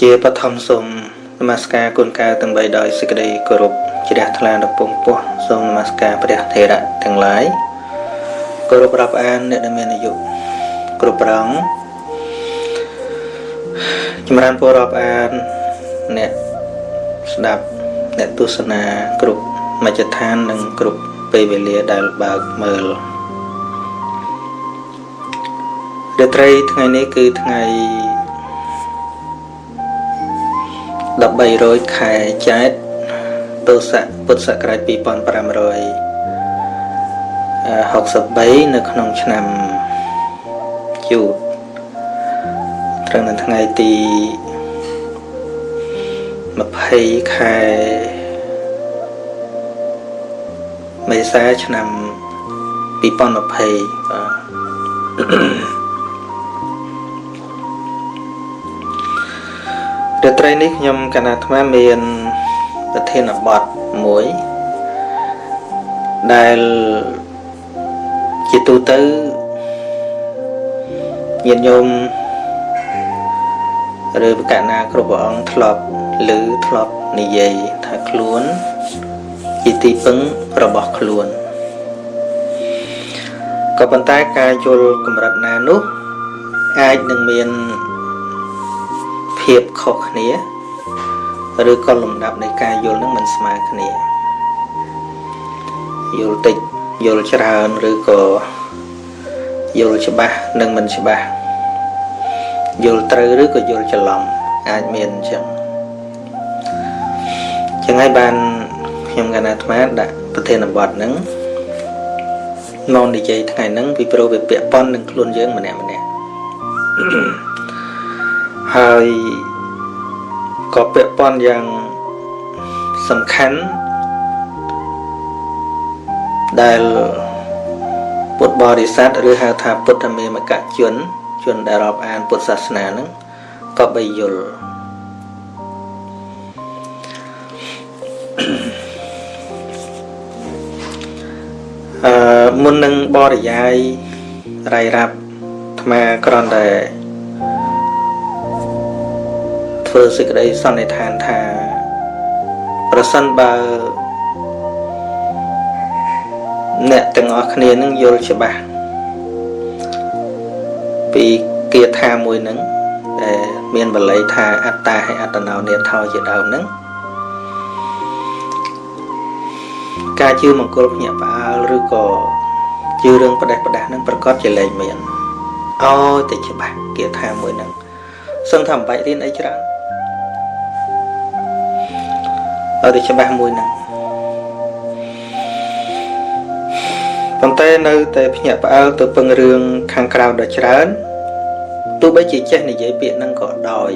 ជាបឋមសូមនមស្ការគុណកៅទាំងបីដោយសេចក្តីគោរពជ្រះថ្លាដល់ពងពោះសូមនមស្ការព្រះថេរៈទាំងឡាយគោរពរាប់អានអ្នកដែលមានអាយុគ្រប់ព្រះអង្គចម្រើនពររាប់អានអ្នកស្ដាប់អ្នកទស្សនាគ្រប់មជ្ឈដ្ឋាននិងគ្រប់ពេលវេលាដែលបើកមើលរាត្រីថ្ងៃនេះគឺថ្ងៃ13រោចខែចែត្រទស័កពុទ្ធសករាជ2563នៅក្នុងឆ្នាំជូតត្រូវនៅថ្ងៃទី20ខែមេសាឆ្នាំ2020បាទរាត្រីនេះខ្ញុំកណ្ណាអាត្មាមានប្រធានបទមួយដែលជាទូទៅញាតិញោមឬបកណាគ្រប់ព្រះអង្គធ្លាប់ឮធ្លាប់និយាយថាខ្លួនជាទីពឹងរបស់ខ្លួនក៏ប៉ុន្តែការយល់កម្រិតណានោះអាចនឹងមានភាពខុសគ្នាឬក៏លំដាប់នៃការយល់នឹងមិនស្មើគ្នាយល់តិចយល់ច្រើនឬក៏យល់ច្បាស់និងមិនច្បាស់យល់ត្រូវឬក៏យល់ច្រឡំអាចមានអញ្ចឹងចឹងហើយបានខ្ញុំកណ្ណាអាត្មាដាក់ប្រធានបទហ្នឹងមកនិយាយថ្ងៃហ្នឹងពីព្រោះវាពាក់ព័ន្ធនឹងខ្លួនយើងម្នាក់ម្នាក់ហើយក៏ពាក់ព័ន្ធយ៉ាងសំខាន់ដែលពុទ្ធបរិស័ទឬហៅថាពុទ្ធមេមកជនជនដែលរាប់អានពុទ្ធសាសនាហ្នឹងក៏បីយល់មុននឹងបរិយាយរាយរាប់អាត្មាគ្រាន់តែធ្វើសេចក្តីសន្និដ្ឋានថាប្រសិនបើអ្នកទាំងអស់គ្នានឹងយល់ច្បាស់ពីគាថាមួយហ្នឹងដែលមានបាលីថាអត្តាហើយអត្តនោនាថោជាដើមហ្នឹងការជឿមង្គលភ្ញាក់ផ្អើលឬក៏ជឿរឿងផ្ដេសផ្ដាស់ហ្នឹងប្រកាសជាលែងមានអោតែច្បាស់គាថាមួយហ្នឹងសឹងថាមិនបាច់រៀនអីច្រើនឲ្យតែច្បាស់មួយហ្នឹងប៉ុន្តែនៅតែភ្ញាក់ផ្អើលទៅពឹងរឿងខាងក្រៅដ៏ច្រើនទោះបីជាចេះនិយាយពាក្យហ្នឹងក៏ដោយ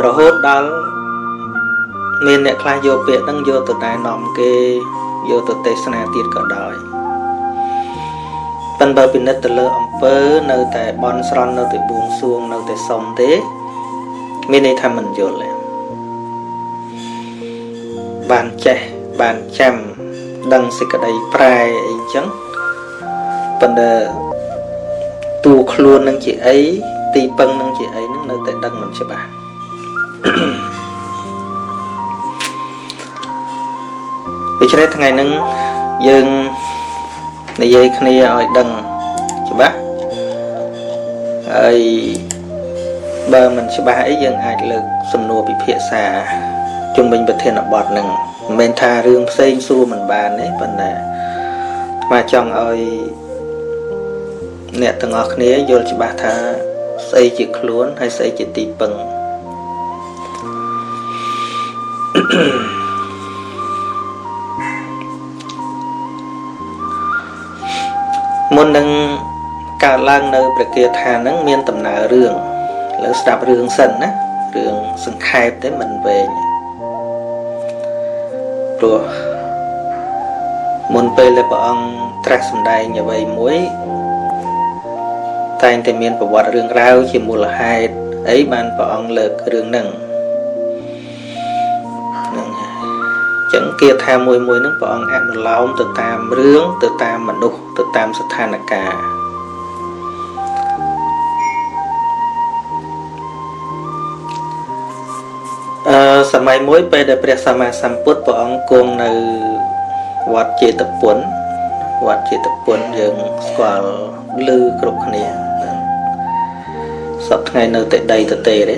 រហូតដល់មានអ្នកខ្លះយកពាក្យហ្នឹងយកទៅណែនាំគេយកទៅទេសនាទៀតក៏ដោយប៉ុន្តែបើពិនិត្យទៅលើអំពើនៅតែបន់ស្រន់នៅតែបួងសួងនៅតែសុំទេមានន័យថាមិនយល់ទេបានចេះបានចាំដឹងសេចក្តីប្រែអីចឹងប៉ុន្តែតួខ្លួននឹងជាអីទីពឹងនឹងជាអីនឹងនៅតែដឹងមិនច្បាស់ដូច្នេះថ្ងៃហ្នឹងយើងនិយាយគ្នាឲ្យដឹងច្បាស់ហើយបើមិនច្បាស់អីយើងអាចលើកសំណួរពិភាក្សាជុំវិញប្រធានបទហ្នឹងមិនមែនថារឿងផ្សេងសួរមិនបានទេប៉ុន្តែអាត្មាចង់ឲ្យអ្នកទាំងអស់គ្នាយល់ច្បាស់ថាស្អីជាខ្លួនហើយស្អីជាទីពឹងមុននឹងកើតឡើងនៅព្រះគាថាហ្នឹងមានដំណើររឿងលើស្ដាប់រឿងសិនណារឿងសង្ខេបទេមិនវែងព្រោះមុនពេលដែលព្រះអង្គត្រាស់សម្ដែងអ្វីមួយតែងតែមានប្រវត្តិរឿងរ៉ាវជាមូលហេតុអីបានព្រះអង្គលើករឿងហ្នឹងហ្នឹងហើយចឹងគាថាមួយមួយហ្នឹងព្រះអង្គអនុលោមទៅតាមរឿងទៅតាមមនុស្សទៅតាមស្ថានភាព សម័យមួយពេលដែលព្រះសម្មាសម្ពុទ្ធព្រះអង្គគង់នៅវត្តជេតពនវត្តជេតពនយើងស្គាល់ឮគ្រប់គ្នាសពថ្ងៃនៅតែដីទទេទេ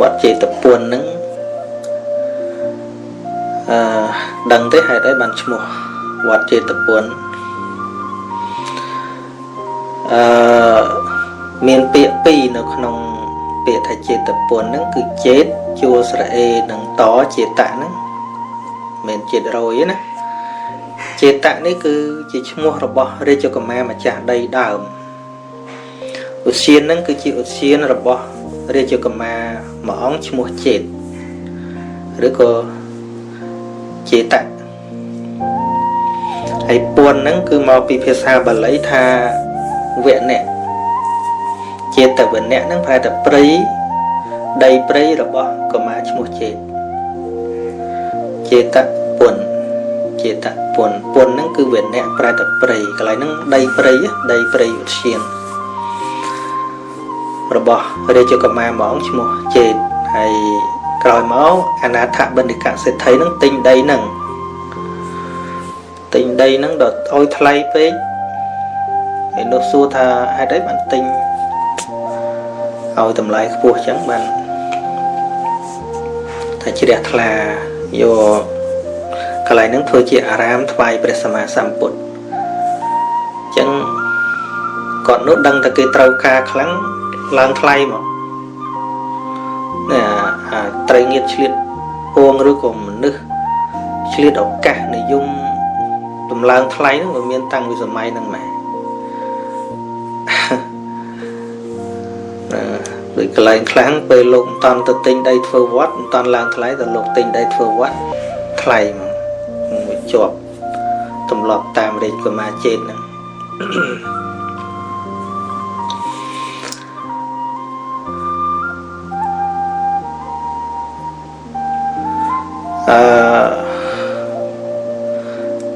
វត្តជេតពនហ្នឹងដឹងទេហេតុអីបានឈ្មោះវត្តជេតពនមានពាក្យពីរនៅក្នុងពាក្យថាជេតពនហ្នឹងគឺជេតជួរស្រអេនិងតចេតៈហ្នឹងមិនជេតរយទេណាចេតៈនេះគឺជាឈ្មោះរបស់រាជកុមារម្ចាស់ដីដើមឧទ្យានហ្នឹងគឺជាឧទ្យានរបស់រាជកុមារមួយអង្គឈ្មោះចេតឬក៏ចេតៈហើយពនហ្នឹងគឺមកពីភាសាបាលីថាវណៈចេតវណៈហ្នឹងប្រែថាព្រៃដីព្រៃរបស់កុមារឈ្មោះចេតចេតពនចេតពនពនហ្នឹងគឺវណៈប្រែថាព្រៃកន្លែងហ្នឹងដីព្រៃដីព្រៃឧទ្យានរបស់រាជកុមារមួយអង្គឈ្មោះចេតហើយក្រោយមកអនាថបណ្ឌិកសេដ្ឋីហ្នឹងទិញដីហ្នឹងទិញដីហ្នឹងដល់ឲ្យថ្លៃពេកហើយនោះសួរថាហេតុអីបានទិញឲ្យតម្លៃខ្ពស់ចឹងបានថាជ្រះថ្លាយកកន្លែងហ្នឹងធ្វើជាអារាមថ្វាយព្រះសម្មាសម្ពុទ្ធចឹងគាត់នោះដឹងតែគេត្រូវការខ្លាំងឡើងថ្លៃមកនេះអាត្រីងៀតឆ្លៀតពងឬក៏មនុស្សឆ្លៀតឱកាសនិយមតម្លើងថ្លៃហ្នឹងវាមានតាំងពីសម័យហ្នឹងម៉ែដូចកន្លែងខ្លាំងពេលលោកមិនតាន់ទៅទិញដីធ្វើវត្តមិនតាន់ឡើងថ្លៃតែលោកទិញដីធ្វើវត្តថ្លៃមកមួយជាប់ទម្លាប់តាមរាជកុមារចេតហ្នឹង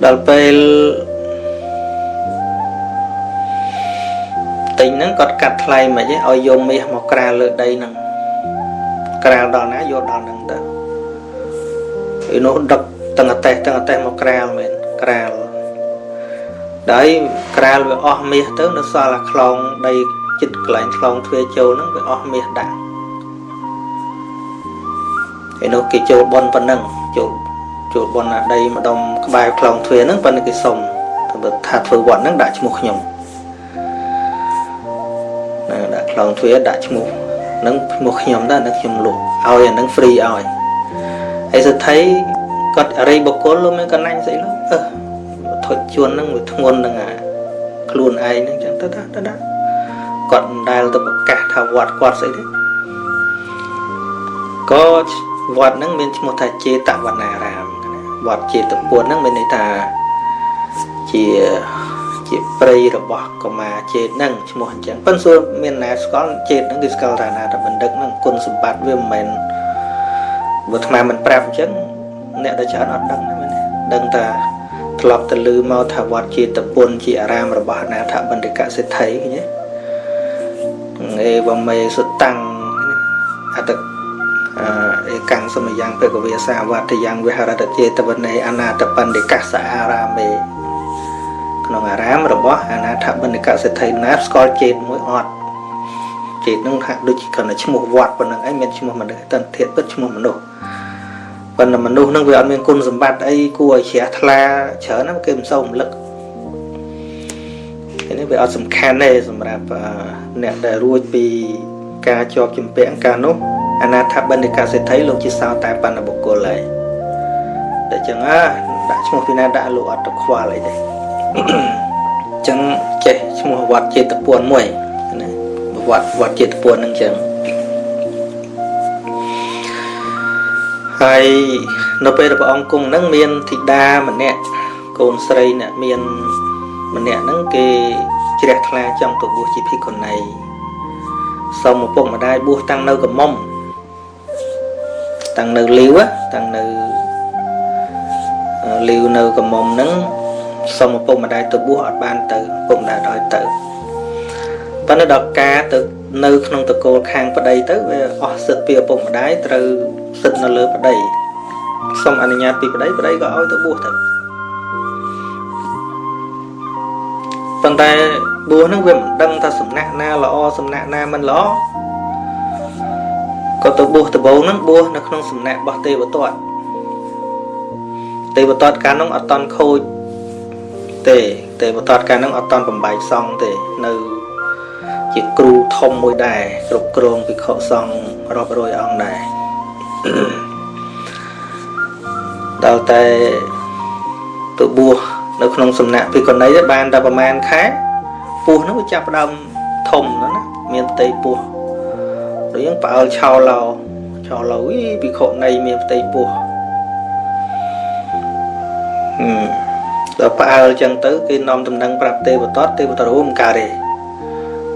ដល់ពេលទិញហ្នឹងគាត់កាត់ថ្លៃមិនទេឲ្យយកមាសមកក្រាលលើដីហ្នឹងក្រាលដល់ណាយកដល់ហ្នឹងទៅឯនោះដឹកទាំងអតេះទាំងអតេះមកក្រាលមែនក្រាលដល់ក្រាលវាអស់មាសទៅនៅសល់អាខ្លងដីចិត្តកន្លែងខ្លងទ្វារចូលហ្នឹងវាអស់មាសដាក់ឯនោះគេចូលបនប៉ុណ្ណឹងចូលបនអាដីម្ដុំក្បែរខ្លងទ្វារហ្នឹងប៉ុន្តែគេសុំថាធ្វើវត្តហ្នឹងដាក់ឈ្មោះខ្ញុំណាដាក់ខ្លងទ្វារដាក់ឈ្មោះហ្នឹងឈ្មោះខ្ញុំដែរនឹងខ្ញុំលក់ឲ្យអាហ្នឹង free ឲ្យហើយសេដ្ឋីគាត់អរិយបុគ្គលលោកមានកណាញ់ស្អីលោកធុចជួនហ្នឹងវាធ្ងន់ហ្នឹងអាខ្លួនឯងហ្នឹងចឹងទៅទៅដាក់គាត់មិនដែលទៅប្រកាសថាវត្តគាត់ស្អីទេក៏វត្តហ្នឹងមានឈ្មោះថាចេតវនារាមវត្តចេតពនហ្នឹងមានន័យថាជាព្រៃរបស់កុមារចេតហ្នឹងឈ្មោះអញ្ចឹងប៉ុន្តែសួរមានណាស្គាល់ចេតហ្នឹងគឺស្គាល់ថាណាតបណ្ឌិតហ្នឹងគុណសម្បត្តិវាមិនមែនបើអាត្មាមិនប្រាប់អញ្ចឹងអ្នកដែលច្រើនអត់ដឹងទេមែនទេដឹងថាធ្លាប់ទៅឮមកថាវត្តចេតពនជាអារាមរបស់អនាថបណ្ឌិកសេដ្ឋីឃើញទេអេវមេសុតាំងអត្តឯកាំងសមយ៉ាងបេកវេសាវត្តយ៉ាងវិហរតចេតវនេអនាថបណ្ឌិកសអារាមេក្នុងអារាមរបស់អនាថបណ្ឌិកសេដ្ឋីណាស្គាល់ចេតមួយអត់ចេតហ្នឹងហាក់ដូចជាគ្រាន់តែឈ្មោះវត្តប៉ុណ្្នឹងឯងមានឈ្មោះមនុស្សតែធាតុពិតឈ្មោះមនុស្សប៉ុន្តែមនុស្សហ្នឹងវាអត់មានគុណសម្បត្តិអីគួរឲ្យជ្រះថ្លាច្រើនណាស់គេមិនសូវរំលឹកនេះវាអត់សំខាន់ទេសម្រាប់អ្នកដែលរួចពីការជាប់ជំពាក់កាលនោះអនាថបណ្ឌិកសេដ្ឋីលោកជាសោតាបណ្ឌបុគ្គលហើយតែចឹងដាក់ឈ្មោះពីណាដាក់លោកអត់ទៅខ្វល់អីទេចឹងចេះឈ្មោះវត្តចេតពនមួយណាវត្តចេតពនហ្នឹងចឹងហើយនៅពេលព្រះអង្គគង់ហ្នឹងមានធីតាម្នាក់កូនស្រីអ្នកមានម្នាក់ហ្នឹងគេជ្រះថ្លាចង់ទៅបួសជាភិក្ខុនីសុំឪពុកម្ដាយបួសតាំងនៅក្រមុំតាំងនៅលាវតាំងនៅលាវនៅក្រមុំហ្នឹងសុំឪពុកម្ដាយទៅបួសអត់បានទៅឪពុកម្ដាយឲ្យទៅប៉ុន្តែដល់ការទៅ នៅក្នុងតកូលខាងប្តីទៅវាអស់សិទ្ធិពីឪពុកម្ដាយត្រូវសិទ្ធិនៅលើប្តីសូមអនុញ្ញាតពីប្តីប្តីក៏ឲ្យទៅបួសទៅប៉ុន្តែបួសហ្នឹងវាមិនដឹងថាសំណាក់ណាល្អសំណាក់ណាមិនល្អក៏ទៅបួសដំបូងហ្នឹងបួសនៅក្នុងសំណាក់របស់ទេវទត្តទេវទត្តកាលនោះអត់តន់ខូចទេទេវទត្តកាលនោះអត់តន់បំបែកសង្ឃទេនៅជាគ្រូធំមួយដែរគ្រប់គ្រងភិក្ខុសង្ឃរាប់រយអង្គដែរដល់តែទៅបួសនៅក្នុងសំណាក់ភិក្ខុនីបានតែប្រហែលខែពោះហ្នឹងវាចាប់ផ្ដើមធំណាស់ណាមានផ្ទៃពោះដូចយើងផ្អើលឆោឡោឆោឡោអីភិក្ខុនីមានផ្ទៃពោះដល់ផ្អើលចឹងទៅគេនាំតំណែងប្រាប់ទេវទត្តទេវទត្តរួមកើតទេ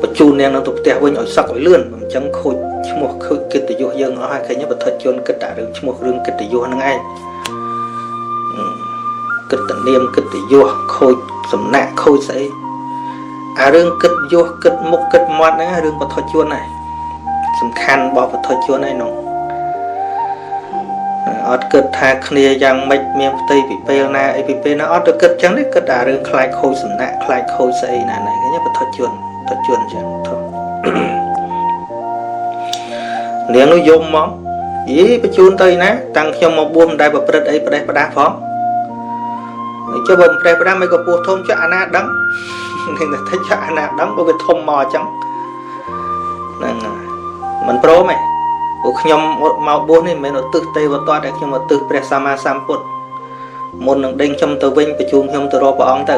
បញ្ជូននាងនឹងទៅផ្ទះវិញឲ្យសឹកឲ្យលឿនអញ្ចឹងខូចឈ្មោះខូចកិត្តិយសយើងអស់ហើយឃើញបទជនគិតតែរឿងឈ្មោះរឿងកិត្តិយសហ្នឹងឯងគិតតនាមកិត្តិយសខូចសំណាក់ខូចស្អីអារឿងគិតយសគិតមុខគិតមាត់ហ្នឹងរឿងបទជនហ្នឹងសំខាន់របស់បទជនហ្នឹងនោះអត់គិតថាគ្នាយ៉ាងម៉េចមានផ្ទៃពីពេលណាអីពីពេលណាអត់ទៅគិតចឹងទេគិតអារឿងខ្លាចខូចសំណាក់ខ្លាចខូចស្អីណាហ្នឹងឃើញបទជនបទជនចឹងធំនាងនោះយំមកយីបញ្ជូនទៅណាតាំងខ្ញុំមកបួសមិនដែលប្រព្រឹត្តអីប្រេះផ្ដាស់ផងចុះបើប្រេះផ្ដាស់មិនក៏ពោះធំចុះអាណាដឹងនឹងតែចុះអាណាដឹងបើវាធំមកអញ្ចឹងហ្នឹងមិនព្រមទេព្រោះខ្ញុំមកបួសនេះមិនមែនឧទ្ទិសទេវទត្តតែខ្ញុំឧទ្ទិសព្រះសម្មាសម្ពុទ្ធមុននឹងដេញខ្ញុំទៅវិញបញ្ជូនខ្ញុំទៅរកព្រះអង្គទៅ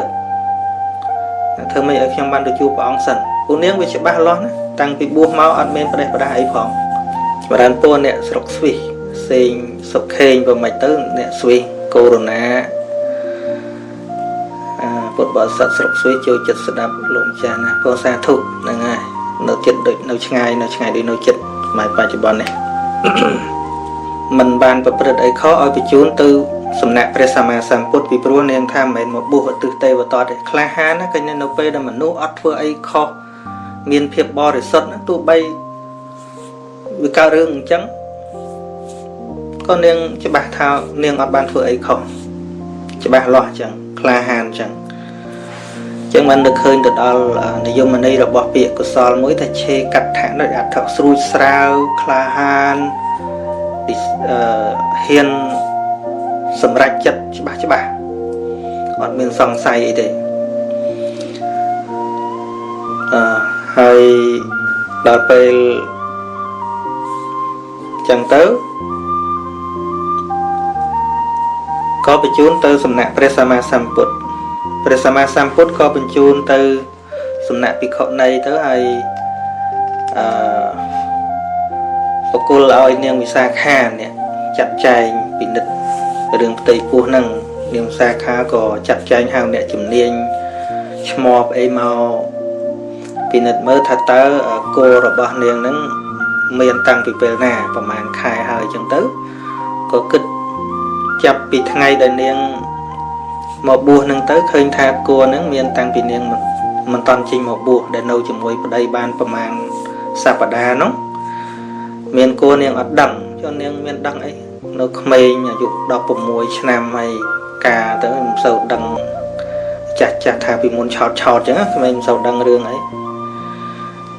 ធ្វើម៉េចឲ្យខ្ញុំបានទៅជួបព្រះអង្គសិនពួកនាងវាច្បាស់លាស់ណាតាំងពីបួសមកអត់មានប្រេះផ្ដាស់អីផងចម្រើនពរអ្នកស្រុកស្វីសសេងសុខេងប្រមិនទៅអ្នកស្វីសកូវីដ-19 ពុទ្ធបរិស័ទស្រុកស្វីសចូលចិត្តស្ដាប់លោកម្ចាស់ណាពរសាធុហ្នឹងហើយនៅចិត្តដូចនៅឆ្ងាយនៅឆ្ងាយដូចនៅចិត្តសម័យបច្ចុប្បន្ននេះមិនបានប្រព្រឹត្តអីខុសឲ្យបញ្ជូនទៅសំណាក់ព្រះសម្មាសម្ពុទ្ធពីព្រោះនាងថាមិនមែនមកបួសឧទ្ទិសទេវទត្តទេក្លាហានណាគេនៅពេលដែលមនុស្សអត់ធ្វើអីខុសមានភាពបរិសុទ្ធណាទោះបីវាកើតរឿងអញ្ចឹងក៏នាងច្បាស់ថានាងអត់បានធ្វើអីខុសច្បាស់លាស់អញ្ចឹងក្លាហានអញ្ចឹងចឹងបាននឹកឃើញទៅដល់និយមន័យរបស់ពាក្យកុសលមួយថាឆេកដ្ឋៈនោះអត្ថស្រួចស្រាវក្លាហានហ៊ានសម្រេចចិត្តច្បាស់ច្បាស់អត់មានសង្ស័យអីទេហើយដល់ពេលចឹងទៅក៏បញ្ជូនទៅសំណាក់ព្រះសម្មាសម្ពុទ្ធព្រះសម្មាសម្ពុទ្ធក៏បញ្ជូនទៅសំណាក់ភិក្ខុនីទៅហើយប្រគល់ឲ្យនាងវិសាខានេះចាត់ចែងពិនិត្យរឿងផ្ទៃពោះហ្នឹងនាងវិសាខាក៏ចាត់ចែងហៅអ្នកជំនាញឈ្មោះអីមកពិនិត្យមើលថាតើគោរបស់នាងហ្នឹងមានតាំងពីពេលណាប្រហែលខែហើយអញ្ចឹងទៅក៏គិតចាប់ពីថ្ងៃដែលនាងមកបួសនឹងទៅឃើញថាគោនឹងមានតាំងពីនាងមិនតន់ចេញមកបួសដែលនៅជាមួយប្តីបានប្រហែលសប្តាហ៍នោះមានគោនាងអត់ដឹងចុះនាងមានដឹងអីនៅក្មេងអាយុ16ឆ្នាំហើយការទៅមិនសូវដឹងចាស់ចាស់ថាពីមុនឆោតឆោតអញ្ចឹងក្មេងមិនសូវដឹងរឿងអី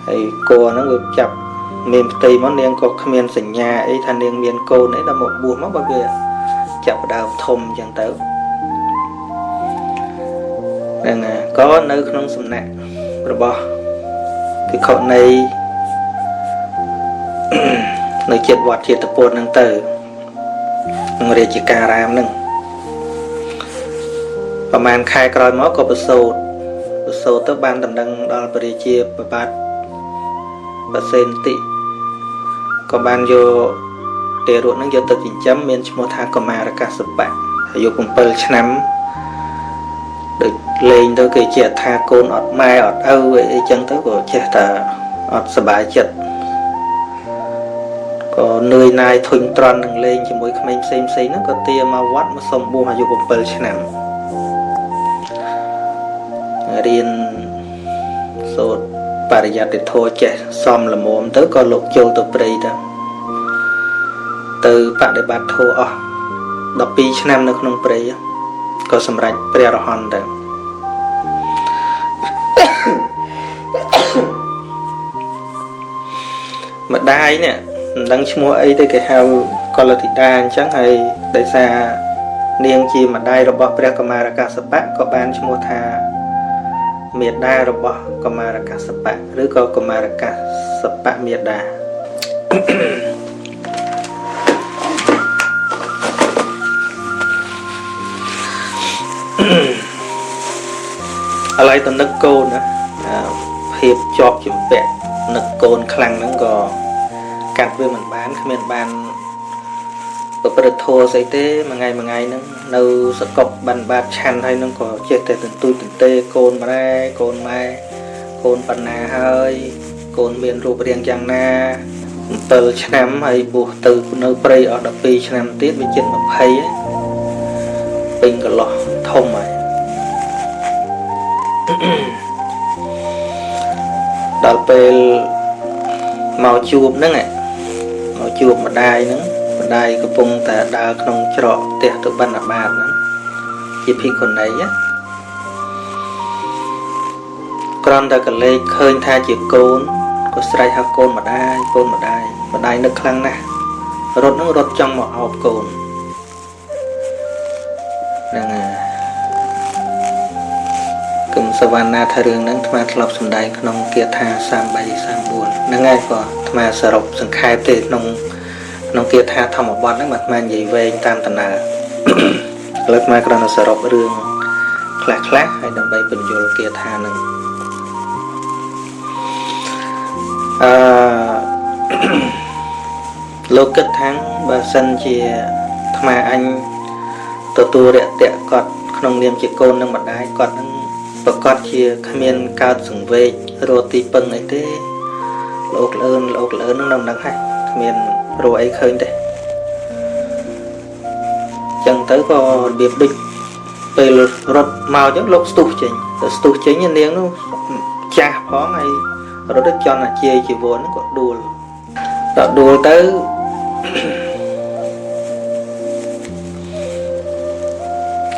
ហើយគោហ្នឹងវាចាប់មានផ្ទៃមកនាងក៏គ្មានសញ្ញាអីថានាងមានកូនអីដល់មកបួសមកបើវាចាប់ដើមធំអញ្ចឹងទៅហ្នឹងក៏នៅក្នុងសំណាក់របស់ភិក្ខុនីនៅចិត្តវត្តចេតពុនហ្នឹងទៅក្នុងរាជការរាមហ្នឹងប្រហែលខែក្រោយមកក៏ប្រសូតប្រសូតទៅបានតំណែងដល់ព្រះរាជាព្រះបាទបសេនតិក៏បានយកទេរកហ្នឹងយកទៅចិញ្ចឹមមានឈ្មោះថាកុមារកសបៈអាយុ7ឆ្នាំដូចលេងទៅគេជាថាកូនអត់ម៉ែអត់ឪអីចឹងទៅក៏ចេះតែអត់សប្បាយចិត្តក៏នឿយណាយធុញទ្រាន់នឹងលេងជាមួយក្មេងផ្សេងផ្សេងហ្នឹងក៏ទាមកវត្តមកសុំបួសអាយុ7ឆ្នាំរៀនសូត្រ បរិយត្តិធម៌ចេះសំល្មមទៅក៏លោកចូលទៅព្រៃទៅទៅបដិបត្តិធម៌អស់12ឆ្នាំនៅក្នុងព្រៃក៏សម្រេចព្រះអរហន្តទៅម្ដាយនេះមិនដឹងឈ្មោះអីទេគេហៅកុលធីតាអញ្ចឹងហើយដោយសារនាងជាម្ដាយរបស់ព្រះកុមារកាសបៈក៏បានឈ្មោះថាមេដារបស់កុមារកាសបៈឬក៏កុមារកាសបៈមេដាឥឡូវទៅនឹកកូនណាភាពជាប់ជំពាក់នឹកកូនខ្លាំងហ្នឹងក៏កាត់វាមិនបានគ្មានបានប្រព្រឹត្តធម៌ស្អីទេមួយថ្ងៃមួយថ្ងៃហ្នឹងនៅសកបបានបាតឆាន់ហើយហ្នឹងក៏ចេះតែទន្ទូចទន្ទេកូនម៉ែកូនម៉ែកូនបណ្ណាហើយកូនមានរូបរាងយ៉ាងណា7ឆ្នាំហើយបួសទៅនៅព្រៃអស់12ឆ្នាំទៀតវាជិត20ហើយពេញកន្លោះធំហើយដល់ពេលមកជួបហ្នឹងមកជួបម្ដាយហ្នឹងម្ដាយកំពុងតែដើរក្នុងច្រកផ្ទះទៅបណ្ឌបាតហ្នឹងជាភិក្ខុនីគ្រាន់តែកលេចឃើញថាជាកូនក៏ស្រែកហៅកូនម្ដាយកូនម្ដាយម្ដាយនឹកខ្លាំងណាស់រត់ហ្នឹងរត់ចង់មកអោបកូនហ្នឹងហើយគឹមសវណ្ណាថារឿងហ្នឹងអាត្មាធ្លាប់សម្ដែងក្នុងគាថា33 34ហ្នឹងហើយក៏អាត្មាសរុបសង្ខេបទេក្នុងគាថាធម្មបទហ្នឹងអាត្មានិយាយវែងតាមដំណើរឥឡូវអាត្មាគ្រាន់តែសរុបរឿងខ្លះៗហើយដើម្បីបញ្យល់គាថាហ្នឹងអឺលោកគិតថាបើសិនជាអាត្មាអញទទួលរយៈគាត់ក្នុងនាមជាកូននឹងម្ដាយគាត់នឹងប្រកាសជាគ្មានកើតសង្វេគរកទីពឹងអីទេលោកលឿនលោកលឿននឹងនៅនឹងហើយគ្មានរកអីឃើញទេចឹងទៅក៏របៀបដូចពេលរត់មកចឹងលោកស្ទុះចេញទៅស្ទុះចេញនាងនោះចាស់ផងហើយរត់ទៅចន់អាជាជីវរហ្នឹងក៏ដួលដល់ដួលទៅ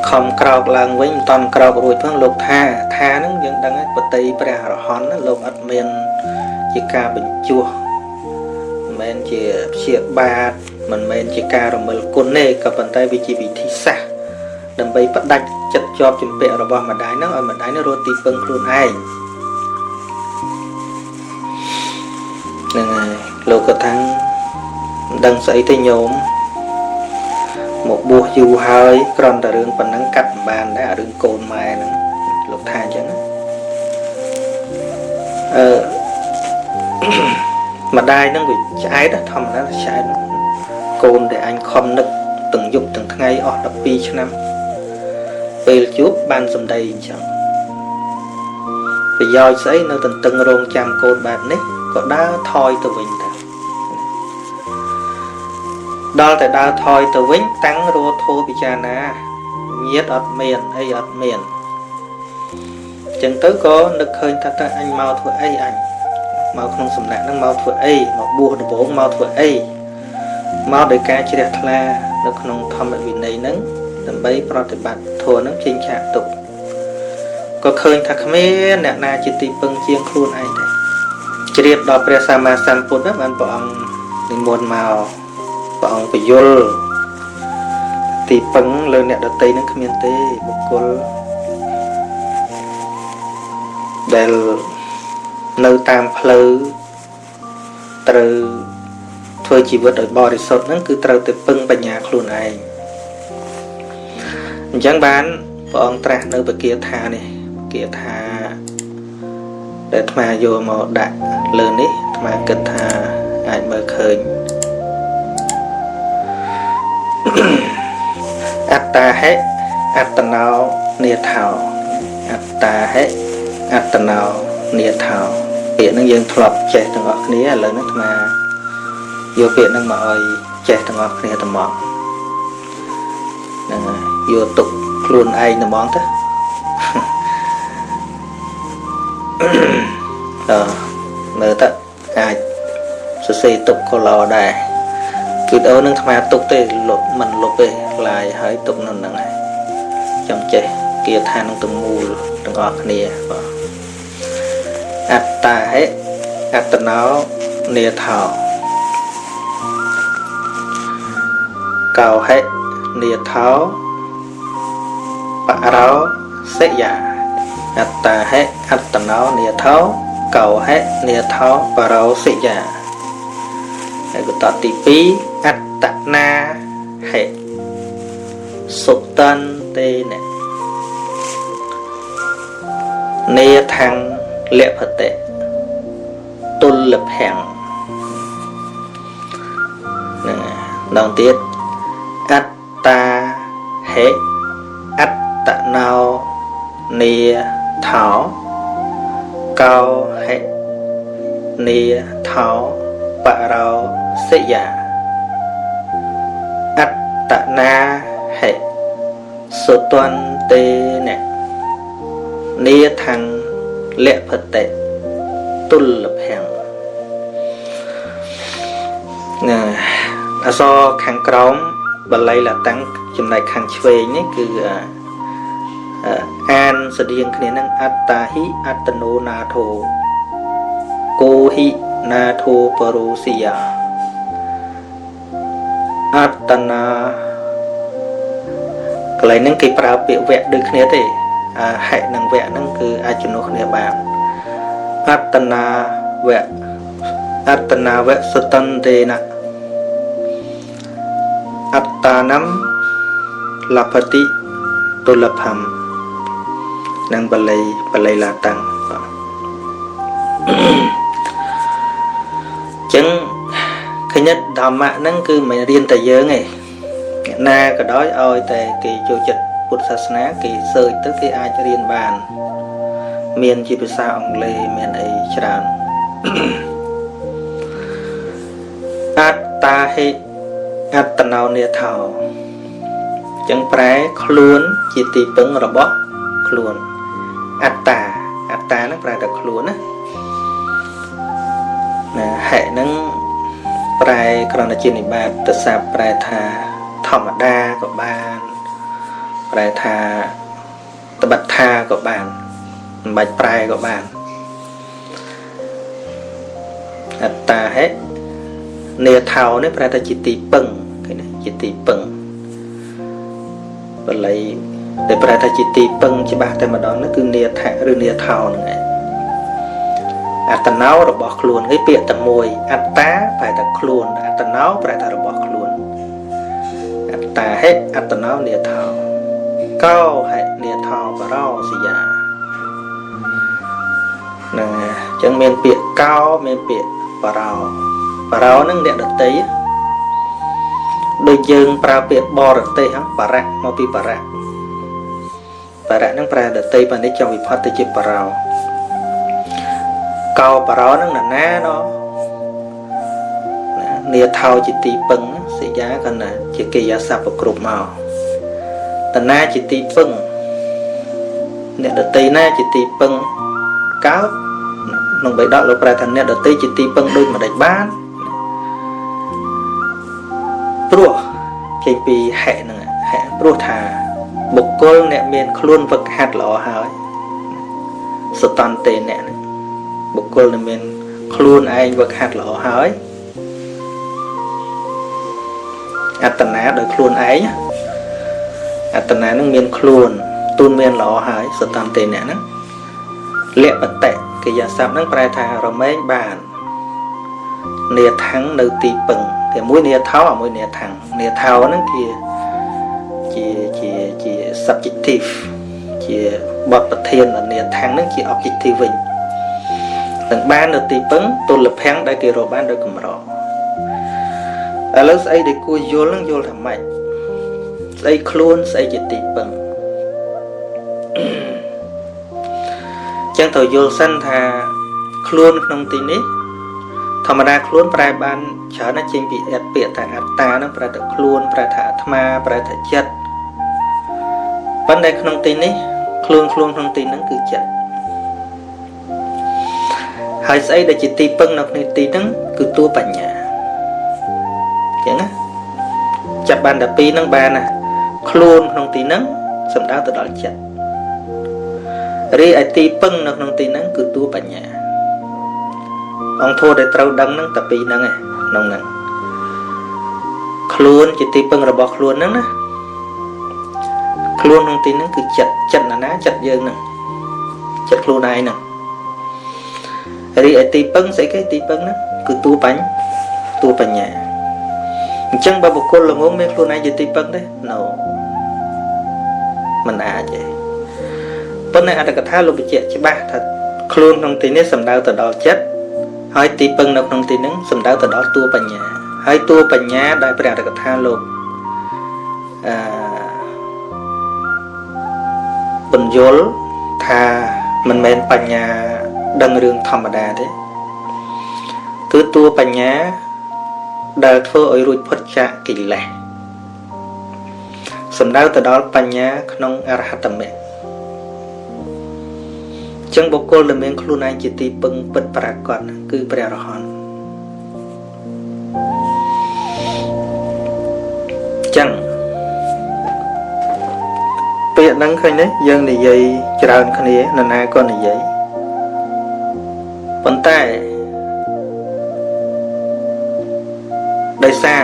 ខំក្រោកឡើងវិញមិនតាន់ក្រោករួចផងលោកថាហ្នឹងយើងដឹងហើយបតីព្រះអរហន្តលោកអត់មានជាការបញ្ជោះមិនមែនជាព្យាបាទមិនមែនជាការរមិលគុណទេក៏ប៉ុន្តែវាជាវិធីសាស្ត្រដើម្បីផ្ដាច់ចិត្តជាប់ជំពាក់របស់ម្ដាយហ្នឹងឲ្យម្ដាយហ្នឹងរត់ទីពឹងខ្លួនឯងហ្នឹងហើយលោកក៏ថាមិនដឹងស្អីទេញោមមកបួសយូរហើយគ្រាន់តែរឿងប៉ុណ្ណឹងកាត់មិនបានដែរអារឿងកូនម៉ែហ្នឹងលោកថាអញ្ចឹងអឺម្ដាយហ្នឹងវាឆ្អែតធម្មតាឆ្អែតកូនដែលអញខំនឹកទាំងយប់ទាំងថ្ងៃអស់12ឆ្នាំពេលជួបបានសម្ដីអញ្ចឹងប្រយោជន៍ស្អីនៅទន្ទឹងរង់ចាំកូនបែបនេះក៏ដើរថយទៅវិញដែរដល់តែដើរថយទៅវិញតាំងរោធោពិចារណាញាតអត់មានអីអត់មានអញ្ចឹងទៅក៏នឹកឃើញថាតើអញមកធ្វើអីអញមកក្នុងសំណាក់ហ្នឹងមកធ្វើអីមកបួសដំបូងមកធ្វើអីមកដោយការជ្រះថ្លានៅក្នុងធម្មវិន័យហ្នឹងដើម្បីប្រតិបត្តិធម៌ហ្នឹងចេញចាកទុក្ខក៏ឃើញថាគ្មានអ្នកណាជាទីពឹងជាងខ្លួនឯងទេជ្រាបដល់ព្រះសម្មាសម្ពុទ្ធបានព្រះអង្គនិមន្តមកព្រះអង្គពយល់ទីពឹងលើអ្នកដទៃនឹងគ្មានទេបុគ្គលដែលនៅតាមផ្លូវត្រូវធ្វើជីវិតឲ្យបរិសុទ្ធហ្នឹងគឺត្រូវតែពឹងបញ្ញាខ្លួនឯងអញ្ចឹងបានព្រះអង្គត្រាស់នៅពគាថានេះពគាថាដែលអាត្មាយកមកដាក់លើនេះអាត្មាគិតថាអាចមើលឃើញអត្តាហិអត្តណោនេថោអត្តាហិអត្តណោនេថោពាក្យហ្នឹងយើងធ្លាប់ចេះទាំងអស់គ្នាឥឡូវហ្នឹងអាត្មាយកពាក្យហ្នឹងមកឲ្យចេះទាំងអស់គ្នាតែមកហ្នឹងហើយយកទុកខ្លួនឯងតែហ្មងទៅ មើលទៅអាចសរសេរទុកក៏ល្អដែរវីដេអូនឹងអាត្មាទុកទេលុបមិនលុបទេឡាយហើយទុកនៅហ្នឹងហើយចង់ចេះគាថានឹងទាំងមូលទាំងអស់គ្នាបាទអត្តាហិអត្តណោនេថោកោហិនេថោបរោសិយាអត្តាហិអត្តណោនេថោកោហិនេថោបរោសិយាហើយបន្តទី2អត្តនាហិសុតន្តេននេថੰលភតិទុលភាំងហ្នឹងដងទៀតអត្តាហិអត្តណោនេថោកោហិនេថោបរោសិយាអត្តនាហិសុតន្តេននេថੰលភតិទុលភាំងណាអក្សរខាងក្រោមបាលីឡាតាំងចំណែកខាងឆ្វេងនេះគឺអានស្តៀងគ្នានឹងអត្តាហិអត្តនោណាធោកោហិណាធោបរោសិយាអត្តនាកន្លែងហ្នឹងគេប្រើពាក្យវៈដូចគ្នាទេហិនិងវៈហ្នឹងគឺអាចជំនួសគ្នាបានអត្តនាវៈអត្តនាវៈសតន្តេនអត្តានំលភតិទុលភំនិងបាលីឡាតាំងបាទចឹងឃើញធម្មៈហ្នឹងគឺមិនរៀនតែយើងទេអ្នកណាក៏ដោយឲ្យតែគេចូលចិត្តពុទ្ធសាសនាគេសើចទៅគេអាចរៀនបានមានជាភាសាអង់គ្លេសមានអីច្រើនអត្តាហិអត្តណោនេថោចឹងប្រែខ្លួនជាទីពឹងរបស់ខ្លួនអត្តាអត្តាហ្នឹងប្រែតែខ្លួនណាណាហិហ្នឹងប្រែក្រណជានិបាតទស័ព្ទប្រែថាធម្មតាក៏បានប្រែថាតបថាក៏បានមិនបាច់ប្រែក៏បានអត្តាហិនេថោនេះប្រែថាជាទីពឹងឃើញទេជាទីពឹងបាលីដែលប្រែថាជាទីពឹងច្បាស់តែម្ដងនោះគឺនេថៈឬនេថោហ្នឹងឯងអត្តណោរបស់ខ្លួនគេពាក្យតែមួយអត្តាប្រែថាខ្លួនអត្តណោប្រែថារបស់ខ្លួនអត្តាហិអត្តណោនេថោកោហិនេថោបរោសិយាហ្នឹងអញ្ចឹងមានពាក្យកោមានពាក្យបរោបរោហ្នឹងអ្នកដតីដូចយើងប្រើពាក្យបរទេសហ្នឹងបរៈមកពីបរៈបរៈហ្នឹងប្រែដតីប៉ុន្តែចង់វិផុតទៅជាបរោកោបរោហ្នឹងណាណាណោះនាថោជាទីពឹងសិយាកណាជាកិរិយាសព្ទប្រគ្រប់មកតណាជាទីពឹងអ្នកដតីណាជាទីពឹងកើតក្នុងបៃដកលោកប្រែថាអ្នកដតីជាទីពឹងដូចម្ដេចបានព្រោះចេញពីហិហ្នឹងហិព្រោះថាបុគ្គលអ្នកមានខ្លួនវឹកហាត់ល្អហើយសតន្តេអ្នកហ្នឹងបុគ្គលដែលមានខ្លួនឯងវឹកហាត់ល្អហើយអត្តនាដោយខ្លួនឯងអត្តនានឹងមានខ្លួនទូនមានល្អហើយសតន្តេអ្នកហ្នឹងលបតិកិរិយាសព្ទហ្នឹងប្រែថារមែងបាននេថੰនៅទីពឹងតែមួយនេថោអាមួយនេថੰនេថោហ្នឹងជាជាជាជា subjective ជាបទប្រធាននេថੰហ្នឹងជា objective វិញនឹងបាននៅទីពឹងទុលភាំងដែលគេរកបានដោយកម្រឥឡូវស្អីដែលគួរយល់ហ្នឹងយល់ថាម៉េចស្អីខ្លួនស្អីជាទីពឹងចឹងត្រូវយល់សិនថាខ្លួនក្នុងទីនេះធម្មតាខ្លួនប្រែបានច្រើនណាស់ចេញពីពាក្យថាអត្តាហ្នឹងប្រែថាខ្លួនប្រែថាអាត្មាប្រែថាចិត្តប៉ុន្តែក្នុងទីនេះខ្លួនក្នុងទីហ្នឹងគឺចិត្តហ ហើយស្អីដែលជាទីពឹងនៅក្នុងទីហ្នឹងគឺតួបញ្ញាអញ្ចឹងណាចាប់បានតែពីរហ្នឹងបានណាខ្លួនក្នុងទីហ្នឹងសំដៅទៅដល់ចិត្តរីឯទីពឹងនៅក្នុងទីហ្នឹងគឺតួបញ្ញាអង្គធម៌ដែលត្រូវដឹងហ្នឹងតែពីរហ្នឹងឯងក្នុងហ្នឹងខ្លួនជាទីពឹងរបស់ខ្លួនហ្នឹងណាខ្លួនក្នុងទីហ្នឹងគឺចិត្តចិត្តណាណាចិត្តយើងហ្នឹងចិត្តខ្លួនឯងហ្នឹងរីឯទីពឹងស្អីគេទីពឹងហ្នឹងគឺតួបញ្ញាអញ្ចឹងបើបុគ្គលល្ងងមានខ្លួនឯងជាទីពឹងទេ No មិនអាចទេប៉ុន្តែអត្ថកថាលោកបញ្ជាក់ច្បាស់ថាខ្លួនក្នុងទីនេះសំដៅទៅដល់ចិត្តហើយទីពឹងនៅក្នុងទីហ្នឹងសំដៅទៅដល់តួបញ្ញាហើយតួបញ្ញាដែលព្រះអត្ថកថាលោកអឺពន្យល់ថាមិនមែនបញ្ញាដឹងរឿងធម្មតាទេគឺតួបញ្ញាដែលធ្វើឲ្យរួចផុតចាកកិលេសសំដៅទៅដល់បញ្ញាក្នុងអរហត្តមគ្គចឹងបុគ្គលដែលមានខ្លួនឯងជាទីពឹងពិតប្រាកដគឺព្រះអរហន្តចឹងពាក្យហ្នឹងឃើញទេយើងនិយាយច្រើនគ្នានរណាក៏និយាយប៉ុន្តែដោយសារ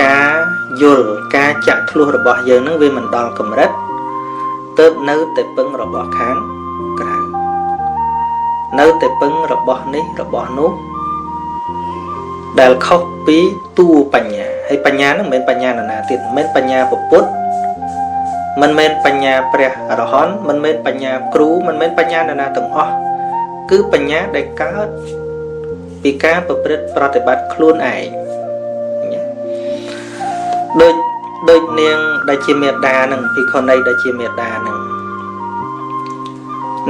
ការយល់ការចាក់ធ្លុះរបស់យើងនឹងវាមិនដល់កម្រិតទើបនៅតែពឹងរបស់ខាងក្រៅនៅតែពឹងរបស់នេះរបស់នោះដែលខុសពីតួបញ្ញាហើយបញ្ញាហ្នឹងមិនមែនបញ្ញានរណាទៀតមិនមែនបញ្ញាពុទ្ធមិនមែនបញ្ញាព្រះអរហន្តមិនមែនបញ្ញាគ្រូមិនមែនបញ្ញានរណាទាំងអស់គឺបញ្ញាដែលកើតពីការប្រព្រឹត្តប្រតិបត្តិខ្លួនឯងដូចនាងដែលជាមេដានឹងភិក្ខុនីដែលជាមេដានឹង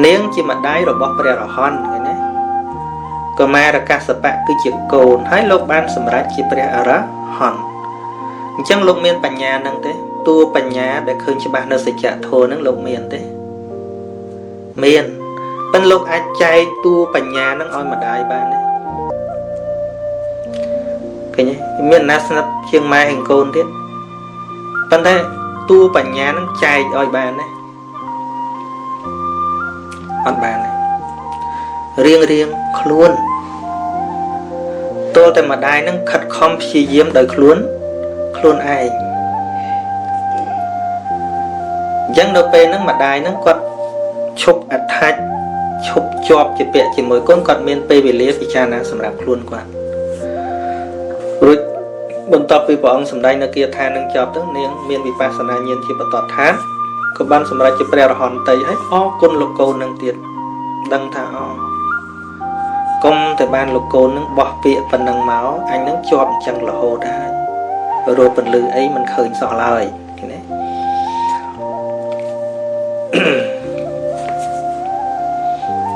នាងជាម្ដាយរបស់ព្រះអរហន្តឃើញទេកុមារកាសបៈគឺជាកូនហើយលោកបានសម្រេចជាព្រះអរហន្តអញ្ចឹងលោកមានបញ្ញានឹងទេតួបញ្ញាដែលឃើញច្បាស់នៅសច្ចធម៌នឹងលោកមានទេមានប៉ុន្តែលោកអាចចែកតួបញ្ញានឹងឲ្យម្ដាយបានទេឃើញទេមានណាស្និទ្ធជាងម៉ែឯងកូនទៀតប៉ុន្តែតួបញ្ញានឹងចែកឲ្យបានទេអត់បានទេរៀងរៀងខ្លួនទល់តែម្ដាយនឹងខិតខំព្យាយាមដោយខ្លួនខ្លួនឯងអញ្ចឹងនៅពេលហ្នឹងម្ដាយហ្នឹងគាត់ឈប់អត្ថាចឈប់ជាប់ជាពាក់ជាមួយកូនគាត់មានពេលវេលាពិចារណាសម្រាប់ខ្លួនគាត់រួចបន្ទាប់ពីព្រះអង្គសម្ដែងនៅគាថានឹងចប់ទៅនាងមានវិបស្សនាញាណជាបន្តឋានក៏បានសម្រេចជាព្រះអរហន្តតីហើយអរគុណលោកកូននឹងទៀតដឹងថាអកុំតែបានលោកកូននឹងបោះពាក្យប៉ុណ្ណឹងមកអញនឹងជាប់អញ្ចឹងរហូតហើយរកពន្លឺអីមិនឃើញសោះឡើយឃើញទេ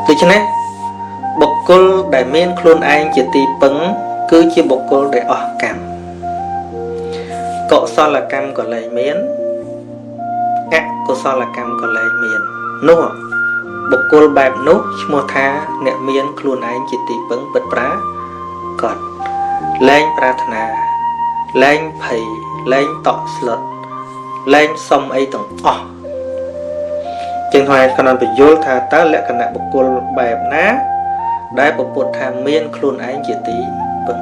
ដូច្នេះបុគ្គលដែលមានខ្លួនឯងជាទីពឹងគឺជាបុគ្គលដែលអស់កម្មកុសលកម្មក៏លែងមានអកុសលកម្មក៏លែងមាននោះបុគ្គលបែបនោះឈ្មោះថាអ្នកមានខ្លួនឯងជាទីពឹងពិតប្រាកដលែងប្រាថ្នាលែងភ័យលែងតក់ស្លុតលែងសុំអីទាំងអស់ចឹងហើយកណ្ដាលបញ្យល់ថាតើលក្ខណៈបុគ្គលបែបណាដែលពពុទ្ធថាមានខ្លួនឯងជាទីពឹង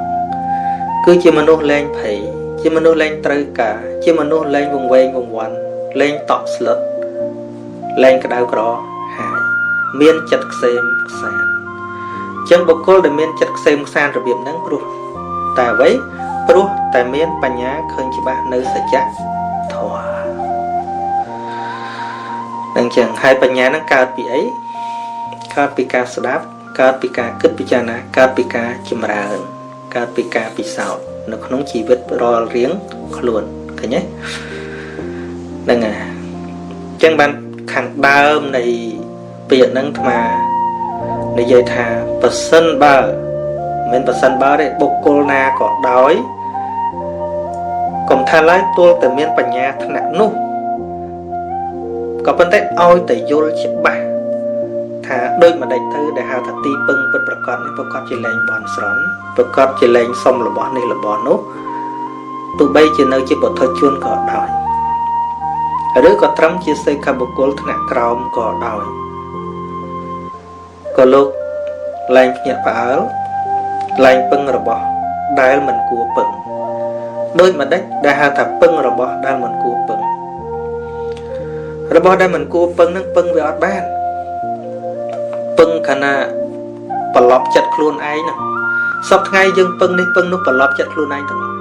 គឺជាមនុស្សលែងភ័យជាមនុស្សលែងត្រូវការជាមនុស្សលែងវង្វេងវង្វាន់លែងតក់ស្លុតលែងក្តៅក្រហាយមានចិត្តក្សេមខ្សានចឹងបុគ្គលដែលមានចិត្តក្សេមខ្សានរបៀបហ្នឹងព្រោះតែអ្វីព្រោះតែមានបញ្ញាឃើញច្បាស់នៅសច្ចធម៌នឹងចឹងហើយបញ្ញាហ្នឹងកើតពីអីកើតពីការស្ដាប់កើតពីការគិតពិចារណាកើតពីការចម្រើនកើតពីការពិសោធន៍នៅក្នុងជីវិតរាល់រៀងខ្លួនឃើញទេហ្នឹងហើយចឹងបានខាងដើមនៃពាក្យហ្នឹងអាត្មានិយាយថាប្រសិនបើមិនប្រសិនបើទេបុគ្គលណាក៏ដោយកុំថាឡើយទល់តែមានបញ្ញាថ្នាក់នោះក៏ប៉ុន្តែឲ្យតែយល់ច្បាស់ ថាដូចម្ដេចទៅដែលហៅថាទីពឹងពិតប្រកបនេះប្រកបជាលែងបន់ស្រន់ប្រកបជាលែងសុំរបស់នេះរបស់នោះទោះបីជានៅជាបុថុជនក៏ដោយឬក៏ត្រឹមជាសេខបុគ្គលថ្នាក់ក្រោមក៏ដោយក៏លោកលែងភ្ញាក់ផ្អើលលែងពឹងរបស់ដែលមិនគួរពឹងដូចម្ដេចដែលហៅថាពឹងរបស់ដែលមិនគួរពឹងរបស់ដែលមិនគួរពឹងនឹងពឹងវាអត់បានពឹងខណៈប្រឡប់ចិត្តខ្លួនឯងណាសពថ្ងៃយើងពឹងនេះពឹងនោះប្រឡប់ចិត្តខ្លួនឯងទាំងអស់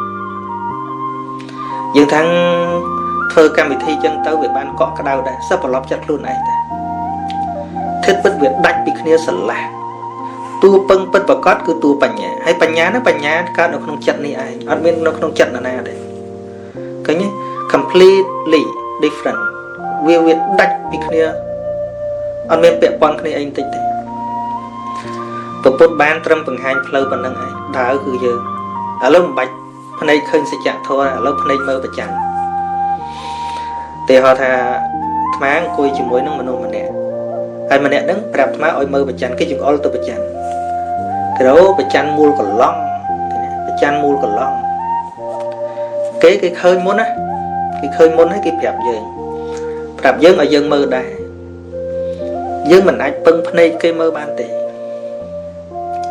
យើងทั้งធ្វើកម្មវិធីចឹងទៅវាបានកក់ក្ដៅដែរសពប្រឡប់ចិត្តខ្លួនឯងដែរធិតពិតវាដាច់ពីគ្នាស្រឡះតួពឹងពិតប្រកបគឺតួបញ្ញាហើយបញ្ញានោះបញ្ញាកើតនៅក្នុងចិត្តនេះឯងអត់មាននៅក្នុងចិត្តនរណាទេឃើញទេ completely different វាដាច់ពីគ្នាអត់មានពាក់ព័ន្ធគ្នាអីបន្តិចទេពពុទ្ធបានត្រឹមបង្ហាញផ្លូវប៉ុណ្ណឹងឯងដើរគឺយើងឥឡូវមិនបាច់ភ្នែកឃើញសច្ចធម៌ឥឡូវភ្នែកមើលប្រចាំទេហៅថាអាត្មាអង្គុយជាមួយនឹងមនុស្សម្នាក់ហើយម្នាក់ហ្នឹងប្រាប់អាត្មាឲ្យមើលប្រច័នគេចង្អុលទៅប្រច័នគេរោប្រច័នមូលកន្លង់ប្រច័នមូលកន្លង់គេឃើញមុនណាគេឃើញមុនហើយគេប្រាប់យើងឲ្យយើងមើលដែរយើងមិនអាចពឹងភ្នែកគេមើលបានទេ